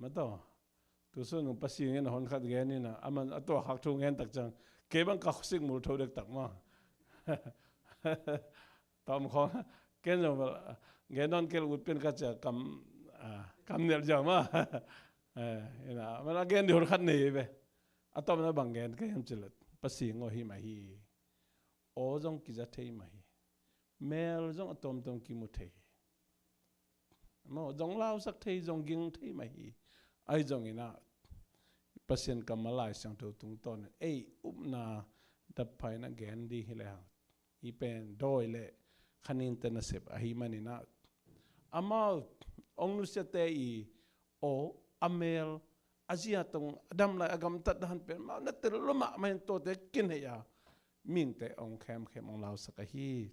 Mataw, tusun ung pasingin a honkhat gen inah, aman a tuakhak thu ngen tak ciang kei bang ka khosik mul tho dektak maw. Tom khawng ken zong bel gen nawn kel ut pen ka cia kam, ah, kam nelh ziau maw. Eh, inah man a gen di honkhat nei ve. A tawpna bang gen ka hiam cihleh, pasing aw hi mah hi. Aw zong kiza thei mah hi. Mel zong a tuamtuam kimu thei hi. Maw, zong lausak thei, zong ging thei mah hi. Ahi zonginah Pasian kammal Lai Siangtho tungtawnin ei upna dapphaina gen ding hi lehang, hih pen dawi le khaninte nasep ahih maninah amau ong nusiate i aw, a mel, a zia tawh a dam lai a gamtat dan pen mah na tel lua mahmah in tuate kinei a, mihingte hong khemkhem hong lausak ahi.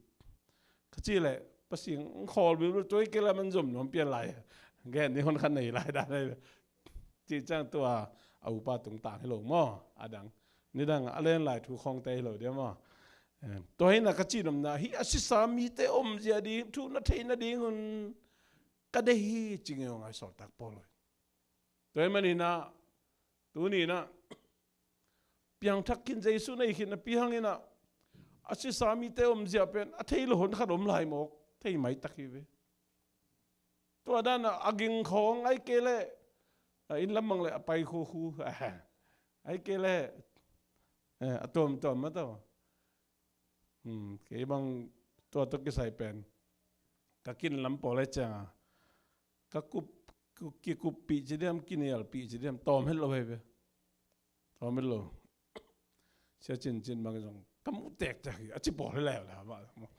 Ka cih leh Pasian hong khawl bilbil, tua hi kei leh man zom nuam pian lai. Gen ding hun khat nei lai dan ahi. Cih ciang tua a upa tungtang hi lo maw? A dang, nidang a len lai thu khawngte hi lo dia maw? Eh, tua hi na ka cih nopna, hih a sisa mite omzia ding thu na theih nadingun ka deih hi ci ngei uh ngai sawltak Paul uh hi. Tua ahih manin ah, tuni in ah, piangthak khin Jesu nei khin napi hangin ah, a sisa mite omzia pen a thei lo hun khat om lai mawk, thei maitak hi ve. Tua dan a, a ging khawng, ahih kei leh, a inn lam bang leh a pai khukhu, ahih kei leh, eh, a tuamtuam mah tawh. Hmm, kei bang tua tawh kisai pen ka kin lam pawl le ciang a, ka kup, ku-, kikuppih ci diam, kinialpih ci diam, tawm het lo hi ve. Tawm het lo. Sia Cin Cin bang zong ka muh tektek hi, a ci pawl hi leuleu mah.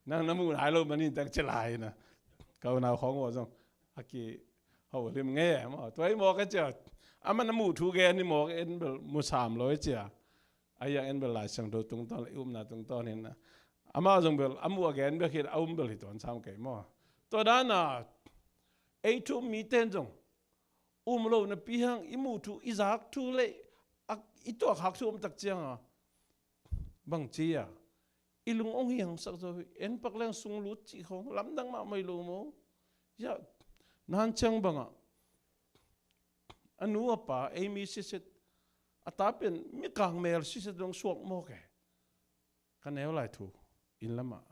Nang na muh nai lo manin tak ci lai na. Ka unau khawng uh zong a kiho lim ngei e maw. Tua hi mawk a cia, amah na muh thu gen hi mawk, en bel mu sam lo a cia. A hiang en bel Lai Siangtho tungtawn le i upna tungtawn hi na. Amah zong bel a muh a gen bek hi a um bel hi tuan sam kei maw. Tua dan a, ei thu um mite in zong um lo napi hang, i muh thu, i zak thu le a, i tuahkhak thu om tak ciang a, bang ci a, i lung hong hiangsak zo hi. En pak leng sung lut cih khawng lamdang mahmah hi lo maw. Ia, nan ciang bang a, a nu a pa ei mi siset, a ta pen mikang mel siset dong suak mawk e. Ka neu lai thu inn lam ah.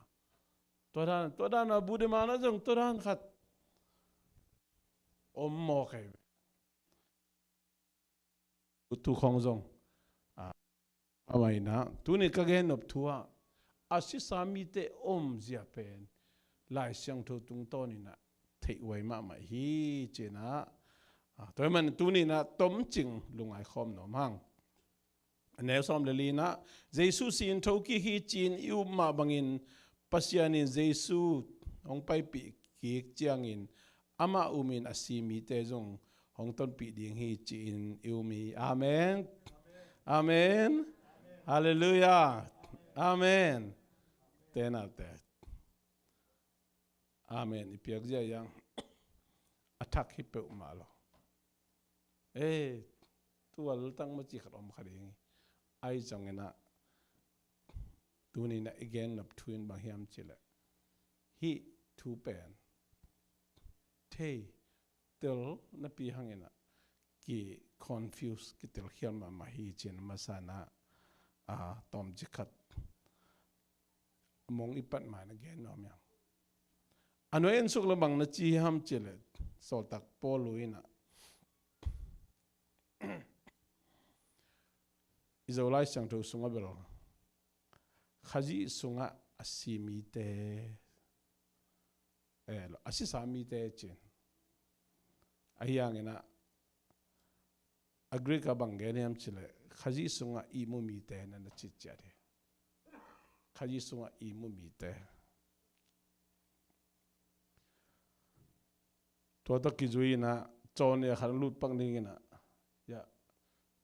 Tua dan, tua dan a bu demand ah zong tua dan khat om mawk e. Thu khawng zong, a, a mai na, tuni ka gen nop thu ah, a sisa mite omzia pen Lai Siangtho tungtawn in ah theih huai mahmah hi ci-in ah, a, tua ahih man tuni in ah tomcing lungngai khawm nuam hang. A neu sawm le li in ah, Jesu si-in thokik hi ci-in i up mah bangin, Pasian in Jesu hong paipih kik ciangin amah um in a si mite zong hong tonpih ding hi ci-in i um hi. Amen. Amen. Halleluiah. Amen. Tena te. Amen i piak zia hiang a thak hi peuhmah lo. Eh, tual tang maw ci khat om kha ding hi. Ahi zongin ah, tuni in ah i gen nop thu in bang hiam cih leh, hih thu pen thei tel napi hangin ah ki confuse, kitel khial mahmah hi ci-in a masa in ah, a, tawmcik khat mong i pat ma-in a gen nuam hiam. A nuai en suk le bang na ci hiam cih leh, sawltak Paul in ah, i Zolai Siangtho sungah bel Khazih sungah a si mite, eh, a sisa mite ci-in. Ahi hangin ah, a Greek ah bang gen hiam cih leh, Khazih sungah ihmu mite na na cih ciat hi. Khazih sungah ihmu mite. Tua tawh kizui in ah, cawn a khat lut pak ding in ah, ia,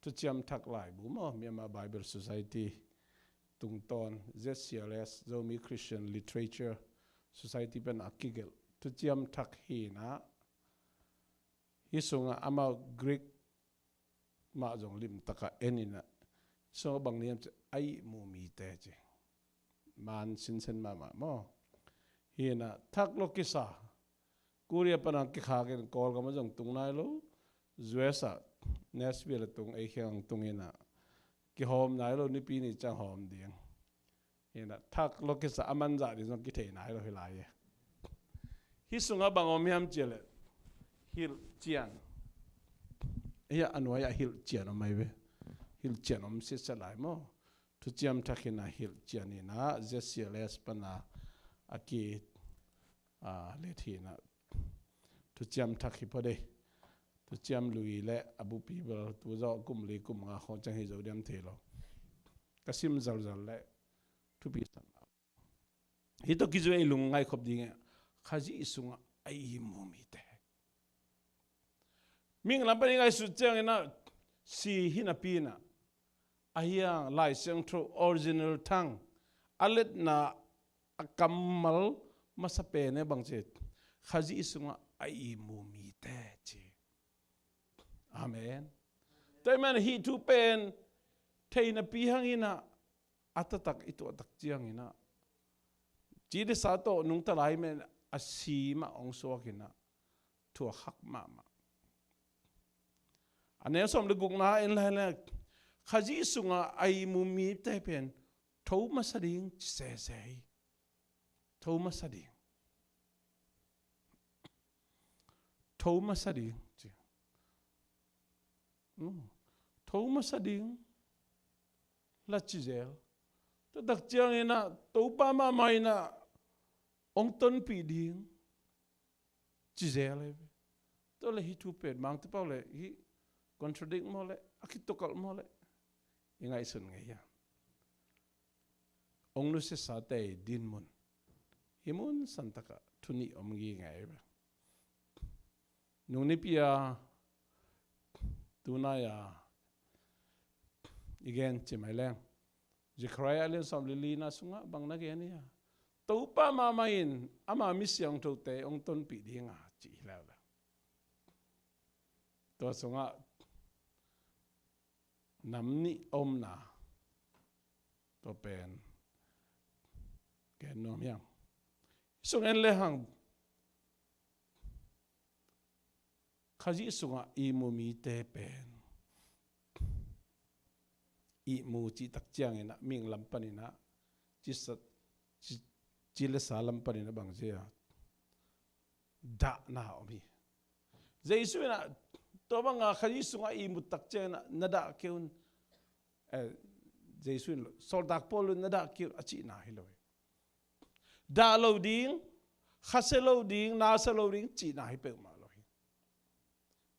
Thuciam Thak laibu maw, Myanmar Bible Society tungtawn, Z C L S, Zomi Christian Literature Society pen a kigelh Thuciam Thak hi in ah, hih sungah amau Greek mah zong limtak a en in ah, sungah bang hiam cih leh, a ihmu mite ci. Man sinsen mahmah maw. Hi in ah, thak lua kisa, Korea pan a kikhak in Kawlgam ah zong tung nai lo, U S ah Nashville ah tung, ei kiang tung in ah, kihawm nai lo, Nipi ni ciang hawm ding. Hi in ah, thak lua kisa, a man zah ding zong kithei nai lo hi lai e. Hih sungah bang om hiam cih leh, hilhcian. Hih a nuai ah hilhcian om ahi ve. Hilhcian om sitset lai maw. Thuciam Thak in ah hilhcian in ah, Z C L S pan a, a ki, a, let hi in ah, Thuciam Thak hi phot ei. Thuciam Lui le a bupi bel tu zawh kum li kum nga khawng ciang hi zo diam thei lo. Ka sim zalzal leh thupi sam. Hih tawh kizui a i lungngaih khop ding e, Khazih sungah a ihmu mite. Mihing lam pan i ngaihsut ciangin ah, si hi napi in ah, ahi hang Lai Siangtho original tongue, a letna, a kammal masa pen e bang ci, Khazih sungah a ihmu mite ci. Amen. Tua ahih manin hih thu pen thei napi hangin ah, a taktak i tuah tak ciangin ah, ci le sa tawh nungta lai men a si mah hong suak in ah, thuak hak mahmah. A neu sawm le gukna en lai le, Khazih sungah a ihmu mite pen tho masa ding ci sese hi. Tho masa ding. Tho masa ding ci. Hmm. Tho masa ding la ci zel. Tua tak ciangin ah Topa mahmah in ah hong tonpih ding ci zel hi ve. Tua le hih thu pen mangte pau le hih contradict maw le, a kitukalh maw le, i ngaihsun ngei hiam? Hong nusiasate dinmun, hih mun santakah thu nih om ngingei hi ve. Nung nipi a, tunai a i gen ci mai leng, Zechariah lian sawm le lina sungah bang na gen hiam? Topa mahmah in ama mi siangthote hong tonpih ding a ci hi leuleu. Tua sungah nam nih a omna, tua pen gen nuam hiam? Sung en le hang, Khazih sungah ihmu mite pen, ihmu cih tak ciangin ah mihing lam panin ah, ci sa, ci, ci le sa lam panin ah bang ci a, dahna om hi. Jesu in ah, tua banga Khazih sungah ihmu tak ciangin ah na dah kei un, eh, Jesu in lo, sawltak Paul in na dah kei un a cihna hi lo hi. Dah lo ding, khasia lo ding, nasia lo ding cihna hi peuhmah lo hi.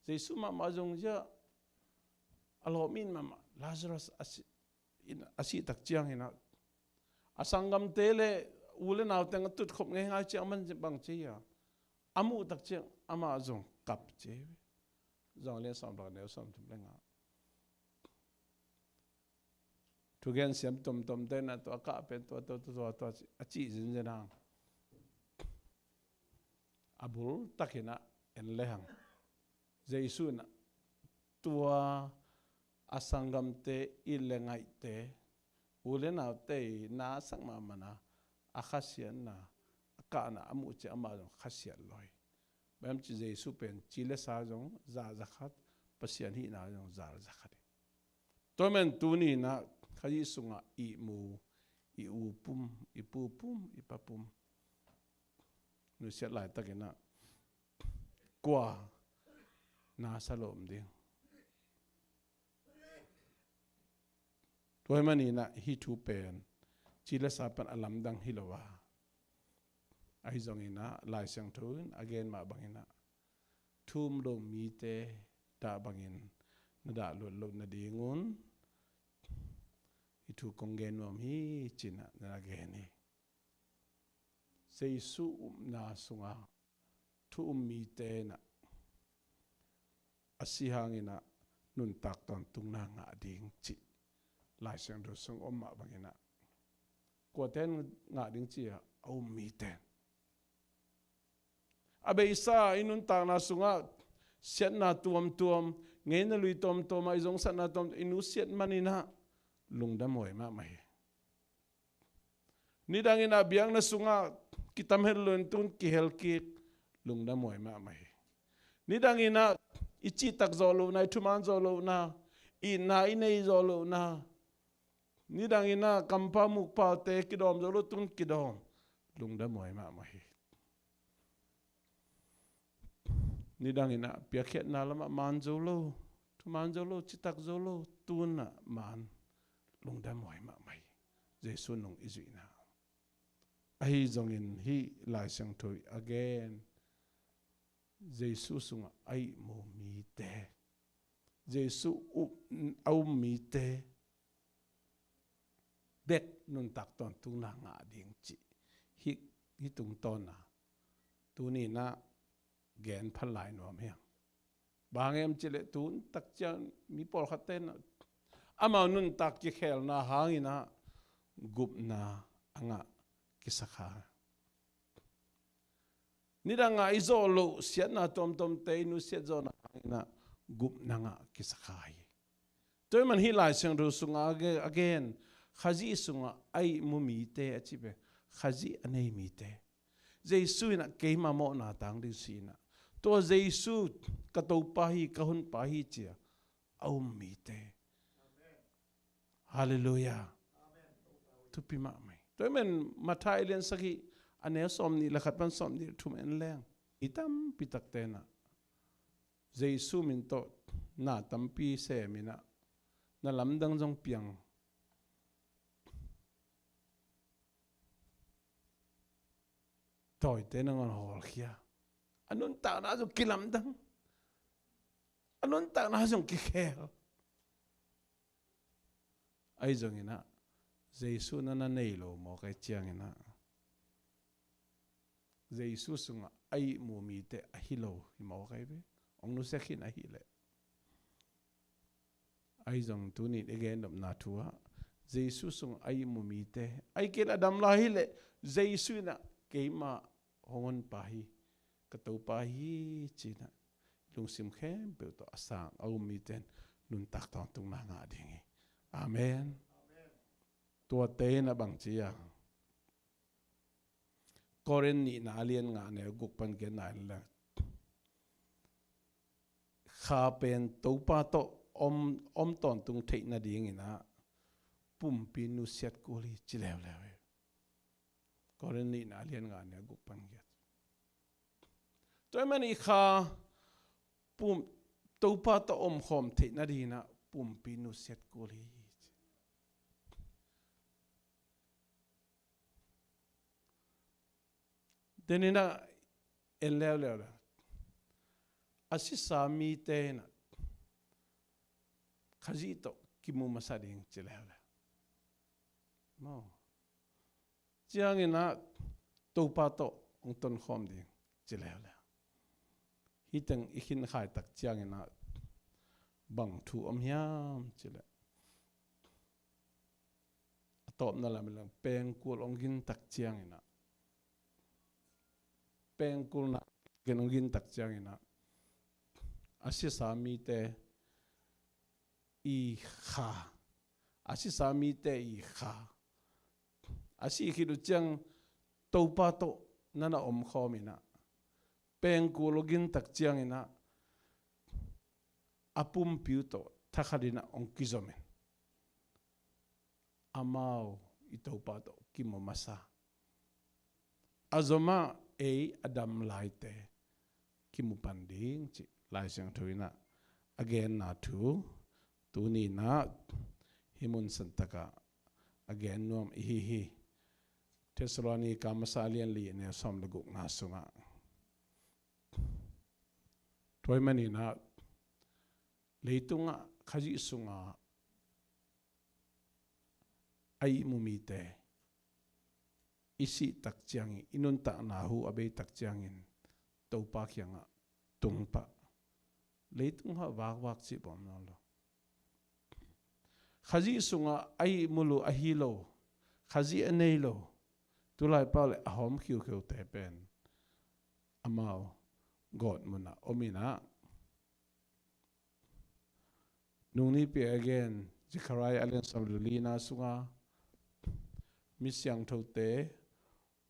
Jesu mahmah zong zia, a lawm in mahmah Lazarus a si, in a sih tak ciangin ah, a sanggamte le u le nau teng a tutkhop ngeingai ciang man bang ci a, a muh tak ciang amah zong kap ci hi. Zong lian sawm le neu sawm thum le nga. Thugen siam tomtomte in ah tua kah pen tua, tua, tua, tua, tua a cih zinzen hang. A bul takin ah en le hang, Jesu in ah tua a sanggamte i le ngaihte, u le naute i nasak mahmahna, a khasiatna, a kahna a muh ciang amah zong khasiat lo hi. Bang hiam cih Jesu pen ci le sa zong za, za khat, Pasian hihna zong za, za khat hi. Tua man tuni in ah Khazih sungah ihmu, i u pum, i pu pum, i pa pum, nusiat laitakin ah kua nasia lo om ding? Tua ahih manin ah hih thu pen ci le sa pan a lamdang hi lo a, ahi zongin ah Lai Siangtho in a gen mah bangin ah thu um lo mite dah bangin na dah luat loh nadingun hih thu kong gen nuam hi ci-in ah na gen hi. Jesu upna sungah thu um mite in ah a si hangin ah nuntak tawntungna ngah ding cih Lai Siangtho sung om mah bangin ah, kuate in ngah ding ci a, a um mite in. A beisa i nuntakna sungah siatna tuamtuam, ngeina lui tuamtuam ah i zongsatna tuamtuam i nusiat manin ah lungdam huai mahmah hi. Nidangin ah biakna sungah kitam het loin tun kihel kik, lungdam huai mahmah hi. Nidangin ah i cihtak zawh lohna, i thuman zawh lohna, itna i nei zawh lohna, nidangin ah kampau mukpaute kidawm zo lo tun kidawm, lungdam huai mahmah hi. Nidangin ah piakkhiatna lamah man zo lo, thuman zo lo, citak zo lo, tun ah man, lungdam huai mahmah hi. Jesu nung i zuihna. Ahi zongin hih Lai Siangtho i a gen, Jesu sungah a ihmu mite, Jesu up, a um mite bek nuntak tawntungna ngah ding cih hih, hih tungtawn a tuni in ah gen pha lai nuam hi hang. Bang hang hiam cih leh tun tak ciang mi pawlkhatte in ah amau nuntak kikhelna hangin ah gupna a ngah kisa kha. Nidang a i zawh loh siatna tuamtuamte i nusiat zawhna hangin ah gupna ngah kisa kha hi. Tua ahih man hih Lai Siangtho sungah a ge-, a gen, Khazih sungah a ihmu mite a cih pen Khazih a nei mite. Jesu in ah keima mawhna tang ding si in ah, tua Jesu ka Topa hi, ka Honpa hi ci-a a um mite. Halleluiah. Thupi mahmah hi. Tua ahih man Matthai a lian sagih a neu sawmnih le khat pan sawmnih le thum en leng, mi tampi takte in ah Jesu min tawh na tampi sem in ah, na lamdang zong piang tawite nangawn hawlkhia. A nuntakna zong kilamdang. A nuntakna zong kikhel. Ahi zongin ah Jesu na na nei lo mawk ahih ciangin ah, Jesu sungah a ihmu mite ahi lo hi mawk ahi ve. Hong nusia khin ahih leh. Ahi zong tuni in i gen nopna thu ah Jesu sungah a ihmu mite, ahih kei leh a dam lai hi leh Jesu in ah keima hong Honpa hi, ka Topa hi ci in ah lungsim khempeuh tawh a sang a um mite in nuntak tawntungna ngah ding hi. Amen. Tuate in ah bang ci a, Korin nihna a lian nga a neu guk pan genna in leng, kha pen Topa tawh om, om tawntung theih nadingin ah pumpi nusiat kul hi ci leuleu hi. Korin nihna a lian nga a neu guk pan giat. Tua ahih man i kha pum, Topa tawh omkhawm theih nadingin ah pumpi nusiat kul hi. Denin ah en leuleu le, a sisa mite in ah Khazih tawh kimu masa ding ci leuleu. Maw. Ciangin ah Topa tawh hong tonkhawm ding ci leuleu. Hih teng i khinkhai tak ciangin ah bang thu om hiam cih leh, a tawpna lam in leng pengkul hong gin tak ciangin ah, pengkulna hong gin tak ciangin ah a sisa mite i kha, a sisa mite i kha, a sih khit uh ciang Topa tawh na na omkhawm in ah, pengkul hong gin tak ciangin ah a pumpi uh tawh thakhatin ah hong kizom in, amau i Topa tawh kimu masa. A zom ah ei a dam laite kimu pan ding cih Lai Siangtho in ah a genna thu, tuni in ah hih mun santak ah a gen nuam i hi hi. Thessalonika masa a lian li a neu sawm le gukna sungah, tua ahih manin ah leitungah Khazih sungah a ihmu mite i sih tak ciangin, i nuntakna hu a bei tak ciangin Topa kiangah tung pah. Leitung ah vakvak cih bawm nawn lo. Khazih sungah a ihmu lo, ahi lo, Khazih a nei lo, tulai pau le a hawm khiukhiute pen amau gawtmun ah om in ah, nungni pi a gen Zechariah a lian sawm le lina sunga mi siangthote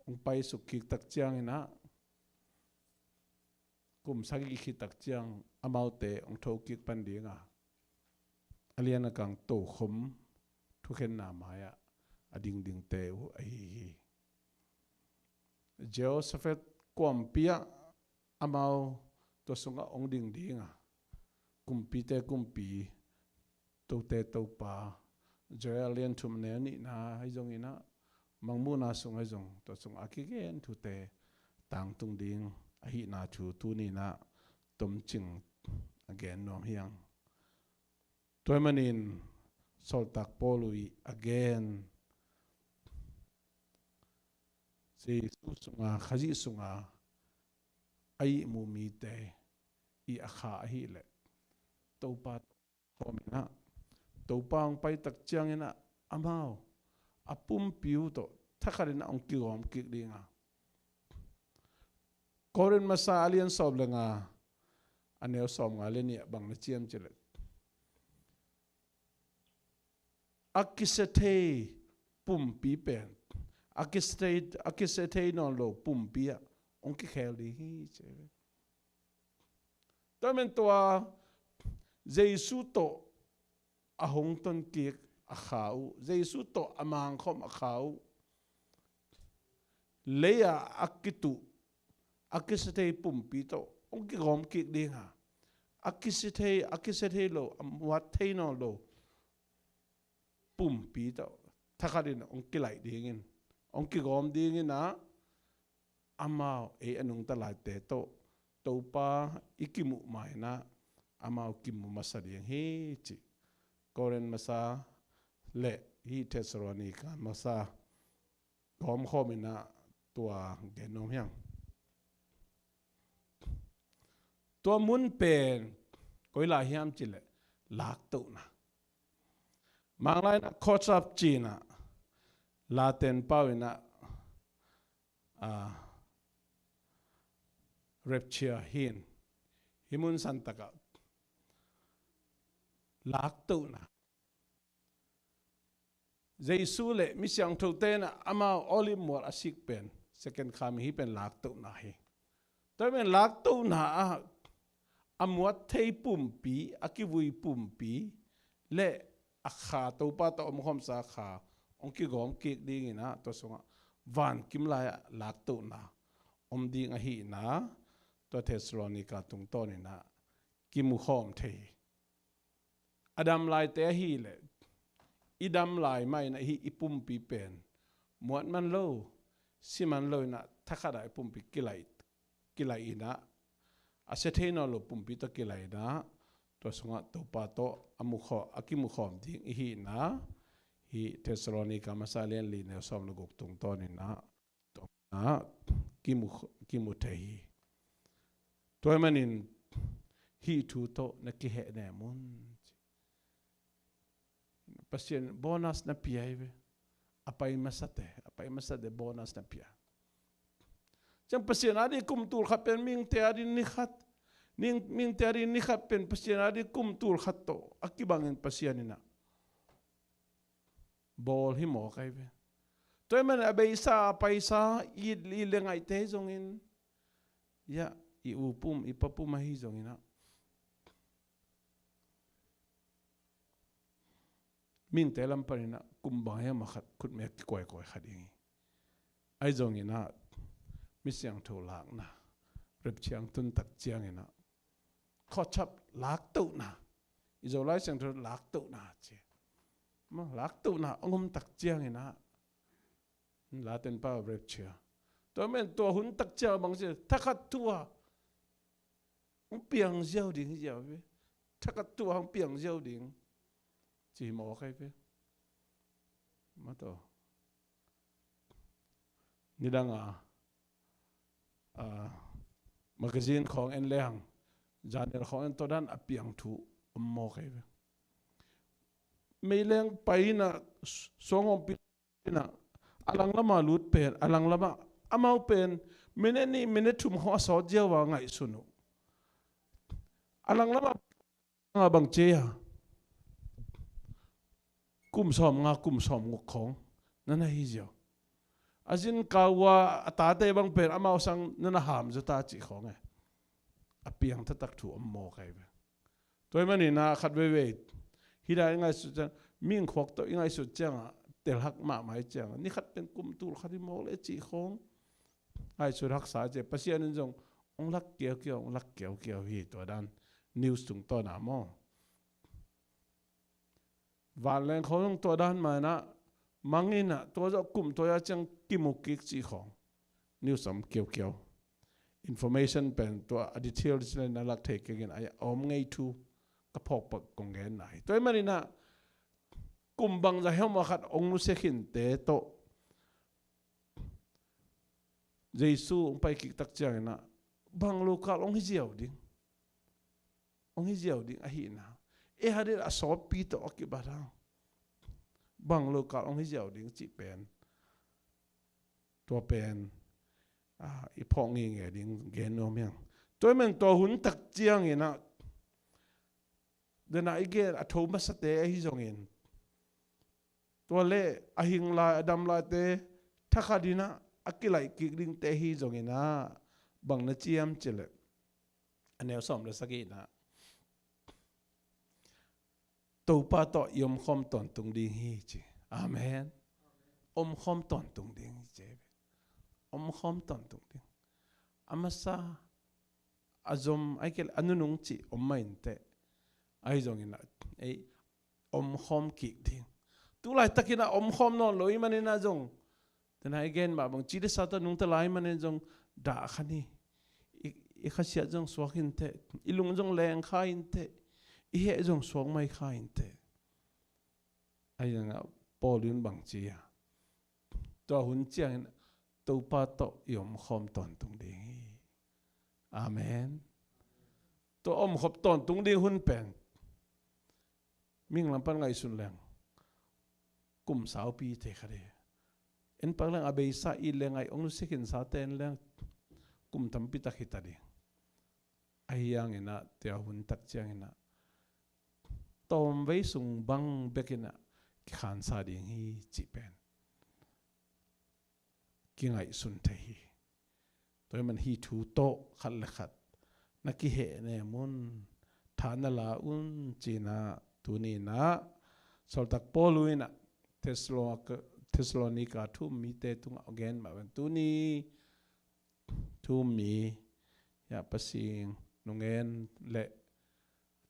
hong paisuk kik tak ciangin ah, kum sagih khit tak ciang amaute hong tho kik pan ding a, a lian a kang tokhom thukhenna mai-ah a dingdingte uh ahi hi. Jehoshaphat kuampi ah amau tua sungah hong ding ding a, kumpite kumpi, tote Topa, Joel lian thum neu nihna ahi zongin ah, Mangmuhna sung ahi zong, tua sungah a kigen thute tangtung ding ahihna thu tuni in ah tomcing a gen nuam hi hang. Tua ahih manin Sawltak Paul uh i a gen, Jesu sunga, Khazih sunga a ihmu mite i a kha ahih leh Topa tawh hawm in ah, Topa hong pai tak ciangin ah amau a pumpi uh tawh thakhat in ah hong kigawm kik ding a. Korin masa a lian sawm le nga, a neu sawm nga le nih ah bang na ci hiam cih leh, a kisia thei pumpi pen a kisia thei, a kisia thei nawn lo pumpi ah hong kikhel ding hi ci hi. Tua men tua Jesu tawh a hong ton kik a kha uh, Jesu tawh a mangkhawm a kha uh, lei-ah a kituh a kisia thei pumpi tawh hong kigawm kik ding a, a kisia thei, a kisia thei lo, a muat thei nawn lo pumpi tawh thakhat in hong kilaih dingin, hong kigawm dingin ah, amau ei a nungta laite tawh Topa i kimuh ma-in ah amau kimu masa ding hi cih Korin masa le hih Thessalonika masa gawmkhawm in ah tua gen nuam hi hang. Tua mun pen koi lai hiam cih leh laktohna. Manglai in ah caught up ci-in ah, Latin pau in ah, ah, rapture hi in, hih mun santak ah laktohna. Jesu le mi siangthote in ah amau Olive mual a sik pen, second coming, hih pen laktohna hi. Tua men laktohna ah a muat thei pumpi, a kivui pumpi le a kha, Topa tawh om khawmsa kha hong kigawm kik dingin ah tua sungah vankim lai-ah laktohna om ding ahihna tua Thessalonika tungtawn in ah kimukhawm thei hi. A dam laite ahih leh i dam lai mah in ah hih i pumpi pen muat man lo, si man lo in ah thakhat ah i pumpi kilaih, kilaih in ah, a sia thei nawn lo pumpi tawh kilaih in ah, tua sungah Topa tawh a mukhaw-, a kimukhawm ding i hihna, hih Thessalonika masa lian li neu sawm le guk tungtawn in ah, tua ah kimu, kimu thei hi. Tua ahih manin hih thu tawh na kihehnem un. Pasian bonus na pia hi ve. A pai masate, a pai masate bonus na pia. Ciang Pasian a ding kum tul khat pen mihingte a ding ni khat, mihing, mihingte a ding ni khat pen Pasian a ding kum tul khat tawh a kibangin Pasian in ah bawl hi mawk ahi ve. Tua ahih manin a beisa, a paisa, i, i le ngaihte hi zongin, ya, i u pum, i pa pum ahi zongin ah, mihingte lam panin ah kum bang hiam a khat khutme a kikuaikuai kha ding hi. Ahi zongin ah mi siangtho lakna, rapture tun tak ciangin ah, caught up, laktohna. I Zolai siangtho laktohna ci. Maw, laktohna hong om tak ciangin ah, Latin pau rapture. Tua men tua hun tak ciang bang ci, thakhat thu-a hong piang ziau ding hi ziau ve. Thakhat thu-a hong piang ziau ding ci hi mawk ahi ve. Maw, tua nidang a, a, magazine khawng en lehang, journal khawng en, tua dan a piang thu om mawk ahi ve. Meileng pai in ah, suanghawmpi in ah, a langlamah lut pen, a langlamah amau pen minute nih, minute thum khawng a sawt ziau a ngaihsun uh. A langlamah a bang ci a, kum sawmnga, kum sawmguk khawng na na hi ziau. A zin kau a, a tate bang pen amau sang na na ham zaw ta cih khawng e. A piang taktak thu om mawk ahi ve. Tua ahih manin ah khat veivei hih dan i ngaihsut ciang, mihing khuak tawh i ngaihsut ciangah telhak mahmah hi ciangah, ni khat pen kum tul khat hi mawk leh cih khawng ngaihsut haksa ci. Pasian in zong hong lak kiaukiau, hong lak kiaukiau hi, tua dan news tungtawn ah maw. Vanleng khawng zong tua dan mah in ah, mang in ah, tua zawh kum tua a ciang kimu kik cih khawng news a om kiaukiau. Information pen tua a detail detail in a lak thei keng in a om ngei thu ka phawk pak kong genna hi. Tua ahih manin ah kum bangzah hiam a khat hong nusia khinte tawh Jesu hong pai kik tak ciangin ah bang lo kal hong hi ziau ding, hong hi ziau ding ahihna, Ei hadin a sawtpi tawh a kibat hang bang lo kal hong hi ziau ding cih pen, tua pen, ah, i phawk ngenge ding gen nuam hiang. Tua i men tua hun tak ciangin ah, dena i gen a tho masate ahi zongin, tua le a hing lai a dam laite thakhat in ah a kilaih kik dingte ahi zongin ah, bang na ciam cileh, a neu sawm le sagihna, Topa tawh i omkhawm tawntung ding hi ci. Amen. Omkhawm tawntung ding hi ci. Omkhawm tawntung ding. A masa, a zom, ai kei le a nunung ci om mah inteh. Ahi zongin ah, ei, omkhawm kik ding. Tulaitakin ah omkhawm nawn lo i manin ah zong, tena i gen mah bang ci le sa tawh nungta lai manin zong dah kha ni. I, i khasiat zong suak inteh. I lung zong leng kha inteh. I heh zong suak mai kha inteh. Ahi zongin ah Paul in bang ci a, tua hun ciangin Topa tawh i omkhawm tawntung ding hi. Amen. Tua omkhawm tawntung ding hun pen, mihing lam pan ngaihsun leng kum saupi thei kha ding. En pak leng a beisa it le ngaih hong nusia khinsate en leng kum tampi tak hi ta ding. Ahi hangin ah tua hun tak ciangin ah tawmvei sung bang bekin ah kikhansa ding hi cih pen kingaihsun thei hi. Tua ahih man hih thu tawh khat le khat na kihehnem un, tha na la un ci-in ah tuni-in ah Sawltak Paul in ah Thessalo-, Thessalonika thu-um mite tungah a gen mah bang, tuni thu-um mi, ya, Pasian nungen le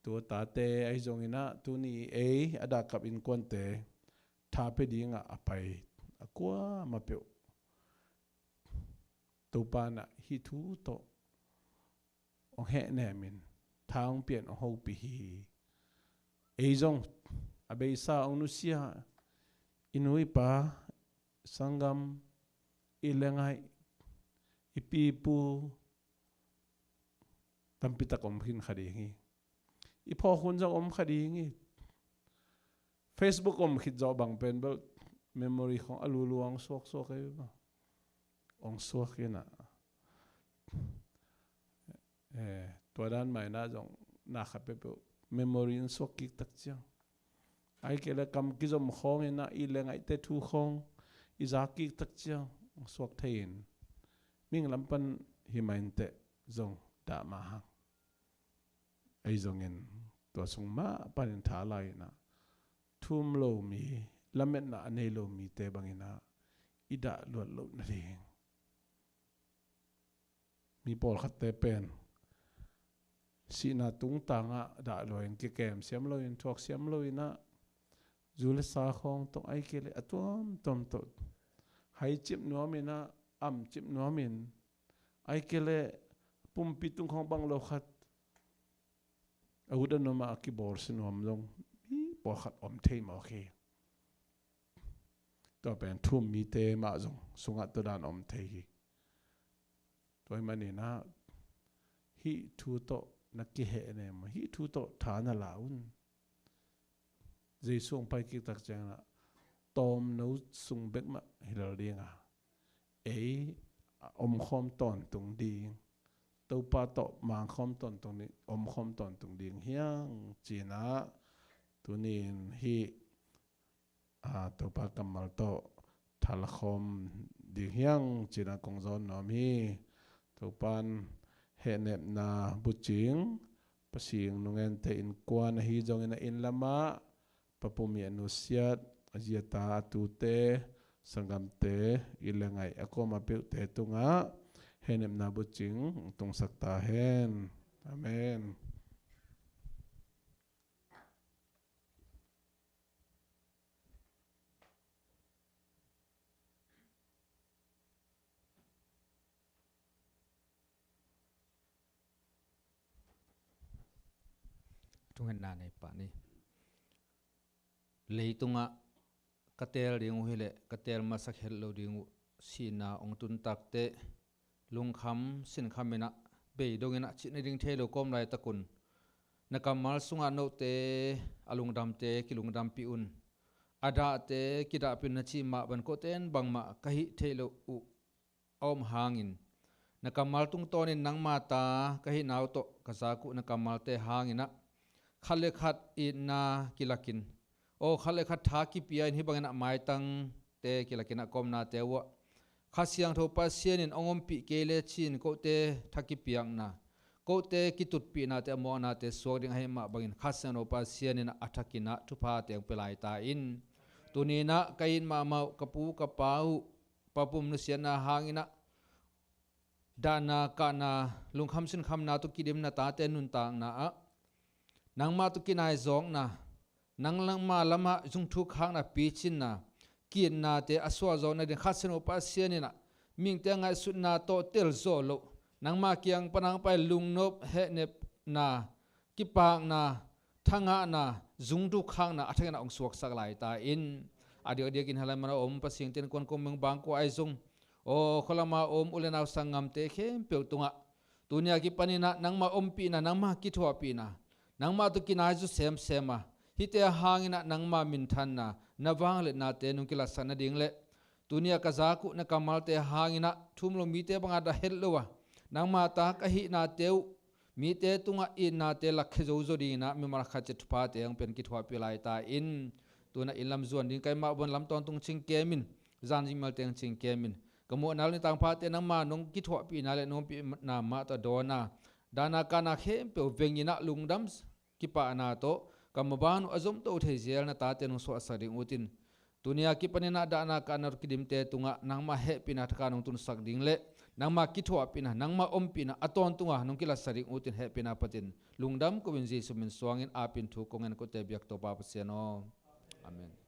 tu a tate ahi zongin ah tuni ei a dah kap innkuante tha pia dingah a pai a kuamah peuh Topa in ah hih thu tawh hong hehnem in tha hong pia in hong hopih hi. Ei zong a beisa hong nusia, i nu i pa, sanggam, i le ngaih, i pi i pu, tampi tak om khin kha ding hi. I phawk hun zong om kha ding hi. Facebook om khit zawh bang pen bel memory khong a lulu hong suaksuak ei bang. Hong suak in ah, eh, tua dan mah in ah zong na khat peuhpeuh memory in suak kik tak ciang, ahih kei leh kam kizom khawng in ah i le ngaihte thu khawng i za kik tak ciang hong suak thei in, mihing lam pan hi mah inteh zong dah mah hang. Ahi zongin tua sung mah panin tha la in ah thu-um lo mi, lametna a nei lo mite bangin ah i dah luat loh nading. Mi pawlkhatte pen sihna tungtangah dah lua in, kikem siam lo in, thuak siam lo in ah, zu le sa khawng tawh, ahih kei leh a tuamtuam tawh hai cip nuam in ah, am cip nuam in, ahih kei leh pumpi tung khawng bang lo khat a ut a nuam a kibawlsia nuam zong mi pawlkhat om thei mawk hi. Tua pen thu-um mite mah zong sungah tua dan om thei hi. Tua ahih manin ah hih thu tawh na kihehnem, hih thu tawh tha na la un. Jesu hong pai kik tak ciangin ah tawmno sung bek mah hi lel ding a, ei a omkhawm tawntung ding, Topa tawh mangkhawm tawntung ding, omkhawm tawntung ding hi hang ci-in ah tuni-in hih, a, Topa kammal tawh tha la khawm ding hi hang ci-in ah kong zawn nuam hi. Topa'n hehnepna bucing, Pasian nungente innkuan ahi zongin a inn lamah Pa Pu Mia nusiat, a zi a ta, a tute, sanggamte, i le ngaih a kuamah peuhte tungah hehnepna bucing tungsak ta hen. Amen. Thungetna nei pah ni. Leitungah ka teel ding uh hileh ka teel masak het lo ding uh. Sihna hong tun takteh lungkham sinkham in ah, bei dong in ah, cih nading thei lo kawm laitak un Na kammal sungah note a lungdamte kilungdampih un. A dahte kidahpih un na cih mah bang kote in bangmah ka hih theih loh uh a om hangin, na kammal tungtawnin nangma ta ka hihna uh tawh ka zak uh na kammalte hanginah khat le khat itna kilakin, aw khat le khat tha kipia in hih banginah maitangte kilakinah ka omnate uhah Kha Siangtho Pasian in hong ompih kei le cin kote tha kipiakna, kote kitutpihnate a mawhnate suak ding ahih mah bangin Kha Siangtho Pasian in a thakinah thuphate hong pia lai ta in. Tuninah ka it mahmah uh ka pu ka pa uh papum nusiatna hanginah dahna kahna lungkham sinkhamna tawh kidim na tate nuntakna ah nangmah tawh kinaizawkna, nangma lamah zungthuk khakna picinna, ki-itnate a suahzawh nading Kha Siangtho Pasian inah mihingte a ngaihsutna tawh telzawh loh, nangma kiang pan hong pai lungnop hehnepna, kipakna, thangahna, zungthuk khakna a thakinah hong suaksak lai ta in. A diakdiakin halai mana om Pasian ten kuan kong meng bangkua ahi zong, aw khualama om u le nau sanggamte khempeuh tungah tunia kipaninah nangma ompihna, nangma kithuahpihna, nangmah tawh kinaizu semsema, hihte a hanginah nangma minthanna, na vangliatnate nong kilatsak nading le tunia ka zak uh na kammalte hanginah thum lo mite bangah dah het lo a nangma ta ka hihnate uh mite tungah itnate lakkhia zozo dinginah mimal khat ciat thuphate hong pian kithuahpih lai ta in. Tunah inn lam zuan ding ka hih mah bangin lam tawntung cingkem in, zan zingmalte hong cingkem in, ka muhna lo nitang phate nangma nong kithuahpihna le nong ompihna mah tawh a dawna dahna kahna khempeuh venginah lungdam kipahna tawh ka maban uh a zomto thei zel na tate nong suahsak ding utin. Tunia kipaninah dahna kahna tawh kidimte tungah nangma hehpihna thakha nong tunsak ding le nangma kithuahpihna, nangma ompihna a tawntunga nong kilatsak ding utin hehpihna phatin lungdam ko-in Jesu min suangin apin thu kong en kote biak Topa Pasian aw. Amen.